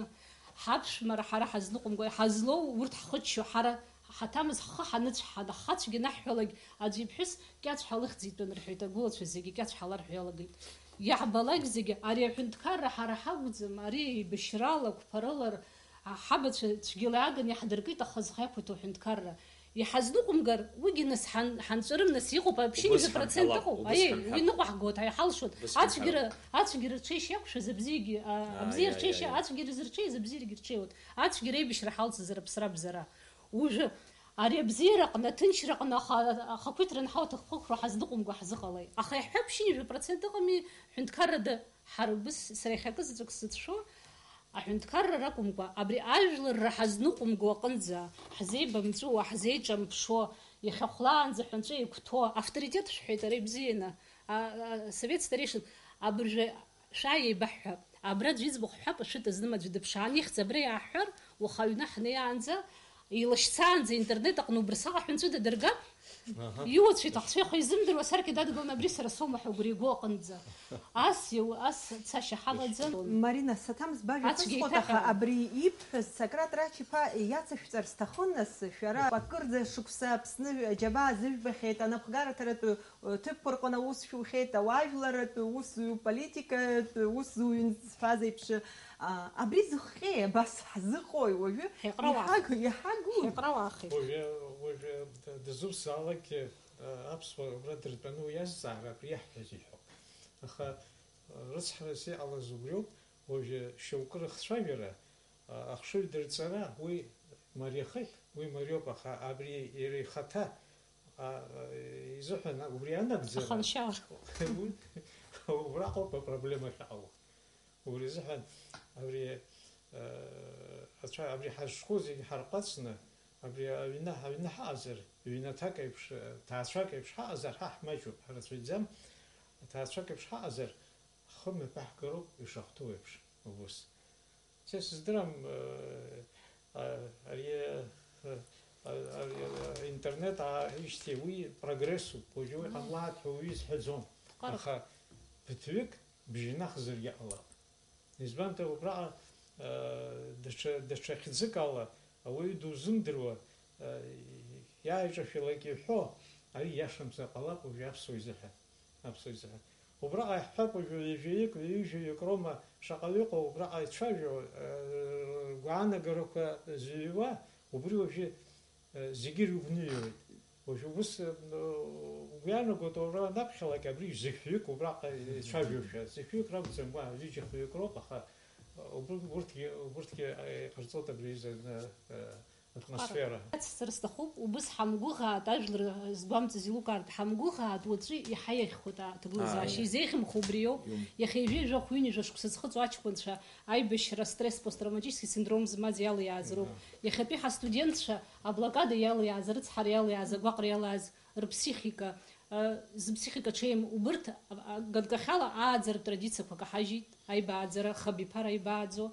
ҳаԥшәмара ҳара ҳазныҟәымго, ҳазлоу урҭ ҳхыччо, ҳара ҳаҭамыз ҳхы ҳаныцәҳа, ҳхацәгьа анаҳҳәалак, аӡәы иԥҳәыс кьацә ҳәа лыхьӡ итәын рҳәеит, агәылацәа зегьы кьацә ҳәа ларҳәалгеит. Иаҳбалак зегьы, ари аҳәынҭқарра ҳара ҳакәӡам, ари еибашьрала, қәԥарыла, ҳабацәа цәгьала иааганы иаҳдыркит, аха зхы иақәиҭу аҳәынҭқарра. Иҳазныҟәымгар, уигьы нас ҳан-, ҳанҵәарым, нас иҟоуп, ԥшьынҩажәа процент ыҟоуп. Аиеи, уи ныҟәаҳгоит, ҳаиҳалшоит. Ацәгьара, ацәгьара рҽеишьа иақәшәаз абзиагьы, а, абзиа рҽеишьа, ацәгьара зырҽеиз абзиарагьы рҽеиуеит. Ацәгьара аибашьра ҳалҵызар аԥсра бзара. Уажәы, ари абзиараҟны, аҭынчраҟны аха-, ахақәиҭра анҳауа аҭаххықәра ҳазныҟәымго ҳзыҟалеит. Аха иаҳҳәап, ԥшьынҩажәа процент ыҟами, ҳәынҭқаррада ҳара убыс, сара иахьакы заҵәык сзыцәшәо, аҳәынҭқарра ракәымкәа, абри ажәларра ҳазныҟәымго аҟынӡа, ҳзеибамҵәуа, ҳзеиҿамԥшуа, иахьа хәлаанӡа ҳәынҵәа еиқәҭәо, авторитет шәҳәеит, ара ибзианы, а, а, совет старейшин, абыржәы шәааи еибаҳҳәап, абра аӡәы иӡбахә ҳҳәап, ашәытә азнымаӡә дыԥшаан, ихьӡ абра иааҳҳәар, уаха аҩны ҳнеиаанӡа, илашьцаанӡа интернет аҟны убырсҟак аҳәынҵәа дадыргап, Аҳа. Иуацәа иҭахцәеихо изымдыруа асаркьа дадгыланы абри сара соума ҳәа агәра игоу аҟынӡа. Ас иу-, ас цашьа ҳамаӡам. Марина, саҭамыз бажәа ацәгьа ԥысҟоит, аха иҭаҳәа. Абри ибҳәаз Сократ Рачиԥа иацышәҵар сҭахын, нас, шәара акырӡа шықәса Аԥсны аџьабаа зыжәбахьеит, анапхгараҭаратә, э, ҭыԥқәа рҟны аус шәухьеит, ауаажәларратә ус зуҩу, политикатә ус зуҩын зҳәаз еиԥш, а, абри зыхҟьеи, абас ҳзыҟои уажәы? Ҳиҟрауаахеит. Иҳагу-, иҳагу. Ҳиҟрауаахеит. Уажәы, уажәы д-, дызусҭазаалакгьы, а, аԥсуаа абра дыртәаны уи азҵаара абри иаҳҳәаз иҳәоуп. Аха, а, рыцҳарас иҟалаз убриоуп, уажәы шьоукы рыхцәажәара, ахшыҩ дырҵара, уи мариахеит, уи мариоуп, аха абри иара ихаҭа, а, изыҳәан убри анагӡара, Аханшьалра. Уи, убраҟоуп апроблема ахьыҟало. Убри азыҳәан абри, а, ацәа-, абри ҳазҿқәоу зегьы ҳарҟәацны, абри аҩны, аҩны ҳаҟазар, ҩнаҭак еиԥш, ҭаацәак еиԥш ҳаҟазар, ҳа ҳмаҷуп, ҳрацәаҩӡам, ҭаацәак еиԥш ҳаҟазар, ҳхы мҩаԥаҳгароуп ишахәҭоу еиԥш, убыс. Сара сыздырам, э, а, ари, э, а, ари, э, интернет ааижьҭеи уи прогрессуп, уажәы уи ҟамлааит ҳәа уаҩы изҳәаӡом. Ҟара. Аха ԥыҭҩык бжьнахзаргьы ҟалап. Избанзар, убраҟа, э, даҽа, даҽа хьӡык ала ауаҩы дузымдыруа, э, иааиҿашәалак иҳәо, ари иашамзар ҟалап уажәы аԥсуа изыҳәан. Аԥсуа изыҳәан. Убраҟа иаҳҳәап, уажәы ҩажәаҩык, ҩажәаҩык роума, шаҟаҩы ыҟоу убраҟа ицәажәо, э, ргәаанагарақәа зыҩуа, убри уажәы, э, зегьы ирыгәныҩуеит. Уажәы ус, э, угәы иаанагоит, уара анаԥхьалак абри зыхҩык убраҟа ицәажәошәа, зыхҩык ракәӡам, уа ҩыџьа хҩык роуп, аха, э, убр-, урҭгьы, убырҭгьы, э, иҟарҵоит абри аҩыза, э, э, атмосфера. Ацәцара сҭахуп, убыс ҳамгәыӷаат, ажәлар згәамҵыз илукаартә ҳамгәыӷаат, уаҵәы иаҳа иахьхәыт аҭагылазаашьа Ааи. Изеиӷьымхо убриоуп. Иум. Иахьа ҩажәи жәохә, ҩынҩажәа шықәса зхыҵуа аҷкәынцәа аибашьра, стресс посттравматический синдром змаз иалиааз роуп. Мгм. Иахьатәи ҳастудентцәа аблокада иалиааз, арыцҳара иалиааз, агәаҟра иалааз рыԥсихика, а, зыԥсихика ҽеим убырҭ, а, а, ганкахьала ааӡаратә традициақәа каҳажьит, аибааӡара, хабиԥара аибааӡо,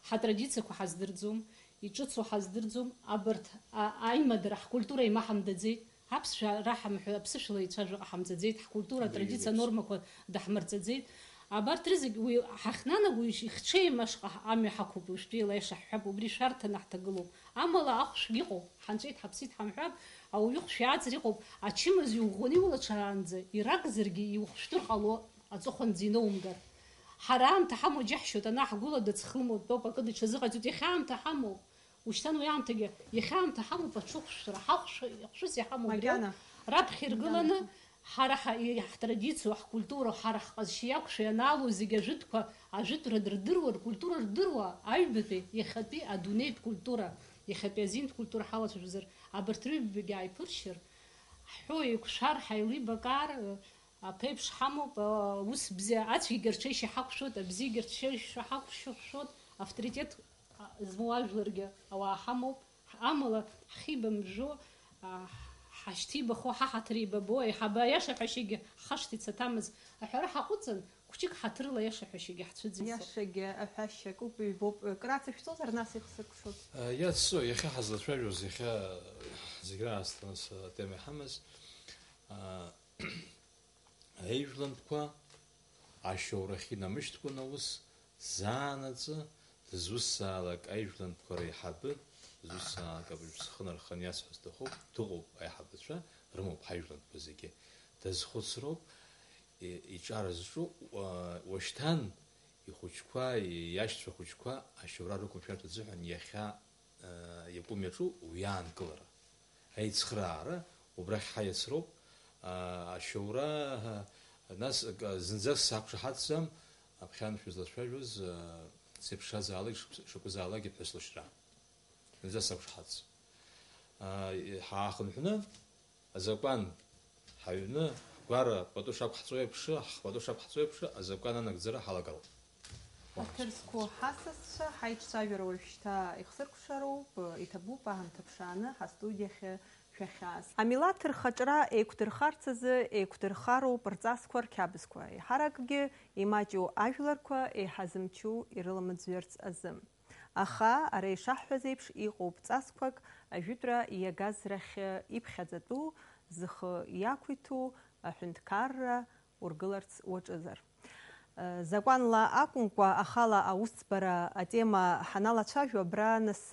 ҳатрадициақәа ҳаздырӡом. Иҿыцу ҳаздырӡом, абарҭ, а, аимадара ҳкультура имаҳамдаӡеит, аԥсшәа раҳамҳәо аԥсышәала еицәажәо ҟаҳамҵаӡеит, ҳкультура, абри атрадициа еиԥш. Нормақәа даҳмырҵаӡеит. Абарҭ рызегь уи ҳахьнанаго иш-, ихҽеим ашҟа амҩа ҳақәуп, уажәтәи еиша ҳҳәап, убри шәарҭаны ҳҭагылоуп. Амала ахәшәгьы ыҟоуп, ҳанҵәеит, ҳаԥсит ҳамҳәап, ауаҩы хәшә иааҵыр иҟоуп, ачымазаҩ уӷәӷәаны иулаҽаанӡа иракзаргьы иухәшәтәыр ҟало, аҵыхәанӡа иноумгар. Ҳара аамҭа ҳамоу џьаҳшьоит, анаҳгәыла дыӡхымоуп, тәоуп, акы даҽазыҟаиҵоит, иахьа аамҭа ҳамоу. Ушьҭан уи аамҭагьы, иахьа аамҭа ҳамоуп аҽыхәшәтәра, ҳахәшәы-, иахшәыз иҳамоу убриоуп. Макьана. Раԥхьа иргыланы, Макьана. Ҳара ҳа-, и-, ҳтрадициоу, ҳкультуроу, ҳара ҳҟазшьа иақәшәо ианаалоу зегьы ажәытәқәа, ажәытәра рдыруа, ркультура рдыруа, аҩбатәи, иахьатәи адунеитә культура, иахьатәи азинтә культура ҳалацәажәозар, абарҭ рыҩбагьы ааиԥыршьыр, ҳҳәо еиқәшәар, ҳаилибакаар, аԥеиԥш ҳамоуп, аус бзиа, ацәгьагьы рҽеишьа ҳақәшәоит, абзиагьы рҽеишьа ҳақәшәшәоит, авторитет змоу ажәларгьы ауаа ҳамоуп, амала ҳхибамжәо, а, ҳашьҭибахуа, ҳаҳаҭыр еибабо, аиҳабы аиашаҳәашьагьы ҳхашҭ ицаҭамыз аҳәара ҳаҟәыҵын, хәыҷык ҳаҭырла аиашаҳәашьагьы ҳцәыӡит. Иашагьы аҳәашьак ауп, ҩбоуп, крацышәҵозар, нас ихсыркәшоит? Иацу, иахьа ҳазлацәажәоз, иахьа зегь раасҭа нас атема иҳамаз, а, Аижәлантәқәа ашьоурахь инамышьҭкәан аус заанаҵы дызусҭзаалак аижәлантәқәа реиҳабы, дызусҭзаалак абыржә схы нарханы иасҳәо сҭахуп, дыҟоуп аиҳабацәа, рымоуп ҳаижәлантәқәа зегьы. Дазхәыцроуп, и-, иҿар зҿу, уа-, уашьҭан ихәыҷқәа, иашьцәа хәыҷқәа ашьоура рықәымшәартә азыҳәан иахьа, э, иакәым иаҿу уи аанкылара. Аицхыраара убрахь ҳаиасроуп, аа, ашьоура, нас, ак-, зынӡа сақәшаҳаҭӡам, аԥхьан шәызлацәажәоз, аа, сеиԥшразаалак, шықәс-, шакәызаалак иԥҳәыс лышьра. Зынӡа сақәшаҳаҭӡам. Аа, ҳаахынҳәны, азакәан ҳаҩны, ҳгәара пату шақәҳҵо еиԥш, ҳпату шақәҳҵо еиԥш, азакәан анагӡара ҳалагароуп. Аҭыр зқәу ҳасасцәа, ҳаиҿцәажәара уажәшьҭа ихсыркәшароуп, иҭабуп аамҭа ԥшааны ҳастудиахьы шәахьааз. Амилаҭ рхаҿра еиқәдырхарц азы еиқәдырхароуп рҵасқәа, рқьабзқәа. Еиҳаракгьы имаҷу ажәларқәа еиҳа зымчу ирыламӡҩарц азы. Аха, ара ишаҳҳәаз еиԥш, иҟоуп ҵасқәак, ажәытәра иагаз рахь иԥхьаӡатәу, зхы иақәиҭу аҳәынҭқарра ургыларц уаҿызар. Закәанла акәымкәа, ахала аусӡбара атема ҳаналацәажәо, абра нас,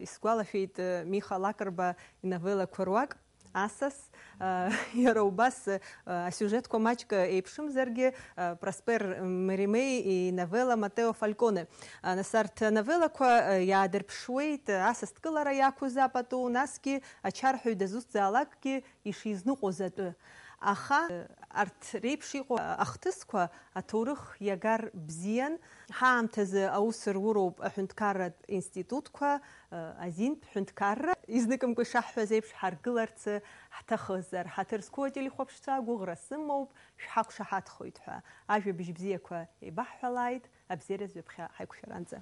исгәалашәеит Миха Лакрба иновеллақәа руак. Асас, а, иара убас, а, асиужетқәа маҷк еиԥшымзаргьы, а, Проспер Меремеи иновелла Матео Фальконе. А, нас арҭ ановеллақәа, а, иаадырԥшуеит асасдкылара иақәыз апату, насгьы ачарҳәаҩ дазусҭзаалакгьы ишизныҟәоз атәы. Аха, а, арҭ реиԥш иҟоу ахҭысқәа аҭоурых иагар бзиан. Ҳаамҭазы аус руроуп аҳәынҭқарратә институтқәа, азинтә ҳәынҭқарра, изныкымкәа ишаҳҳәаз еиԥш, ҳаргыларц ҳҭахызар, ҳаҭыр зқәу ателехәаԥшцәа, гәыӷра сымоуп, шәҳақәшаҳаҭхоит ҳәа. Ажәабжь бзиақәа еибаҳҳәалааит, абзиараз ҩаԥхьа ҳаиқәшәаранӡа.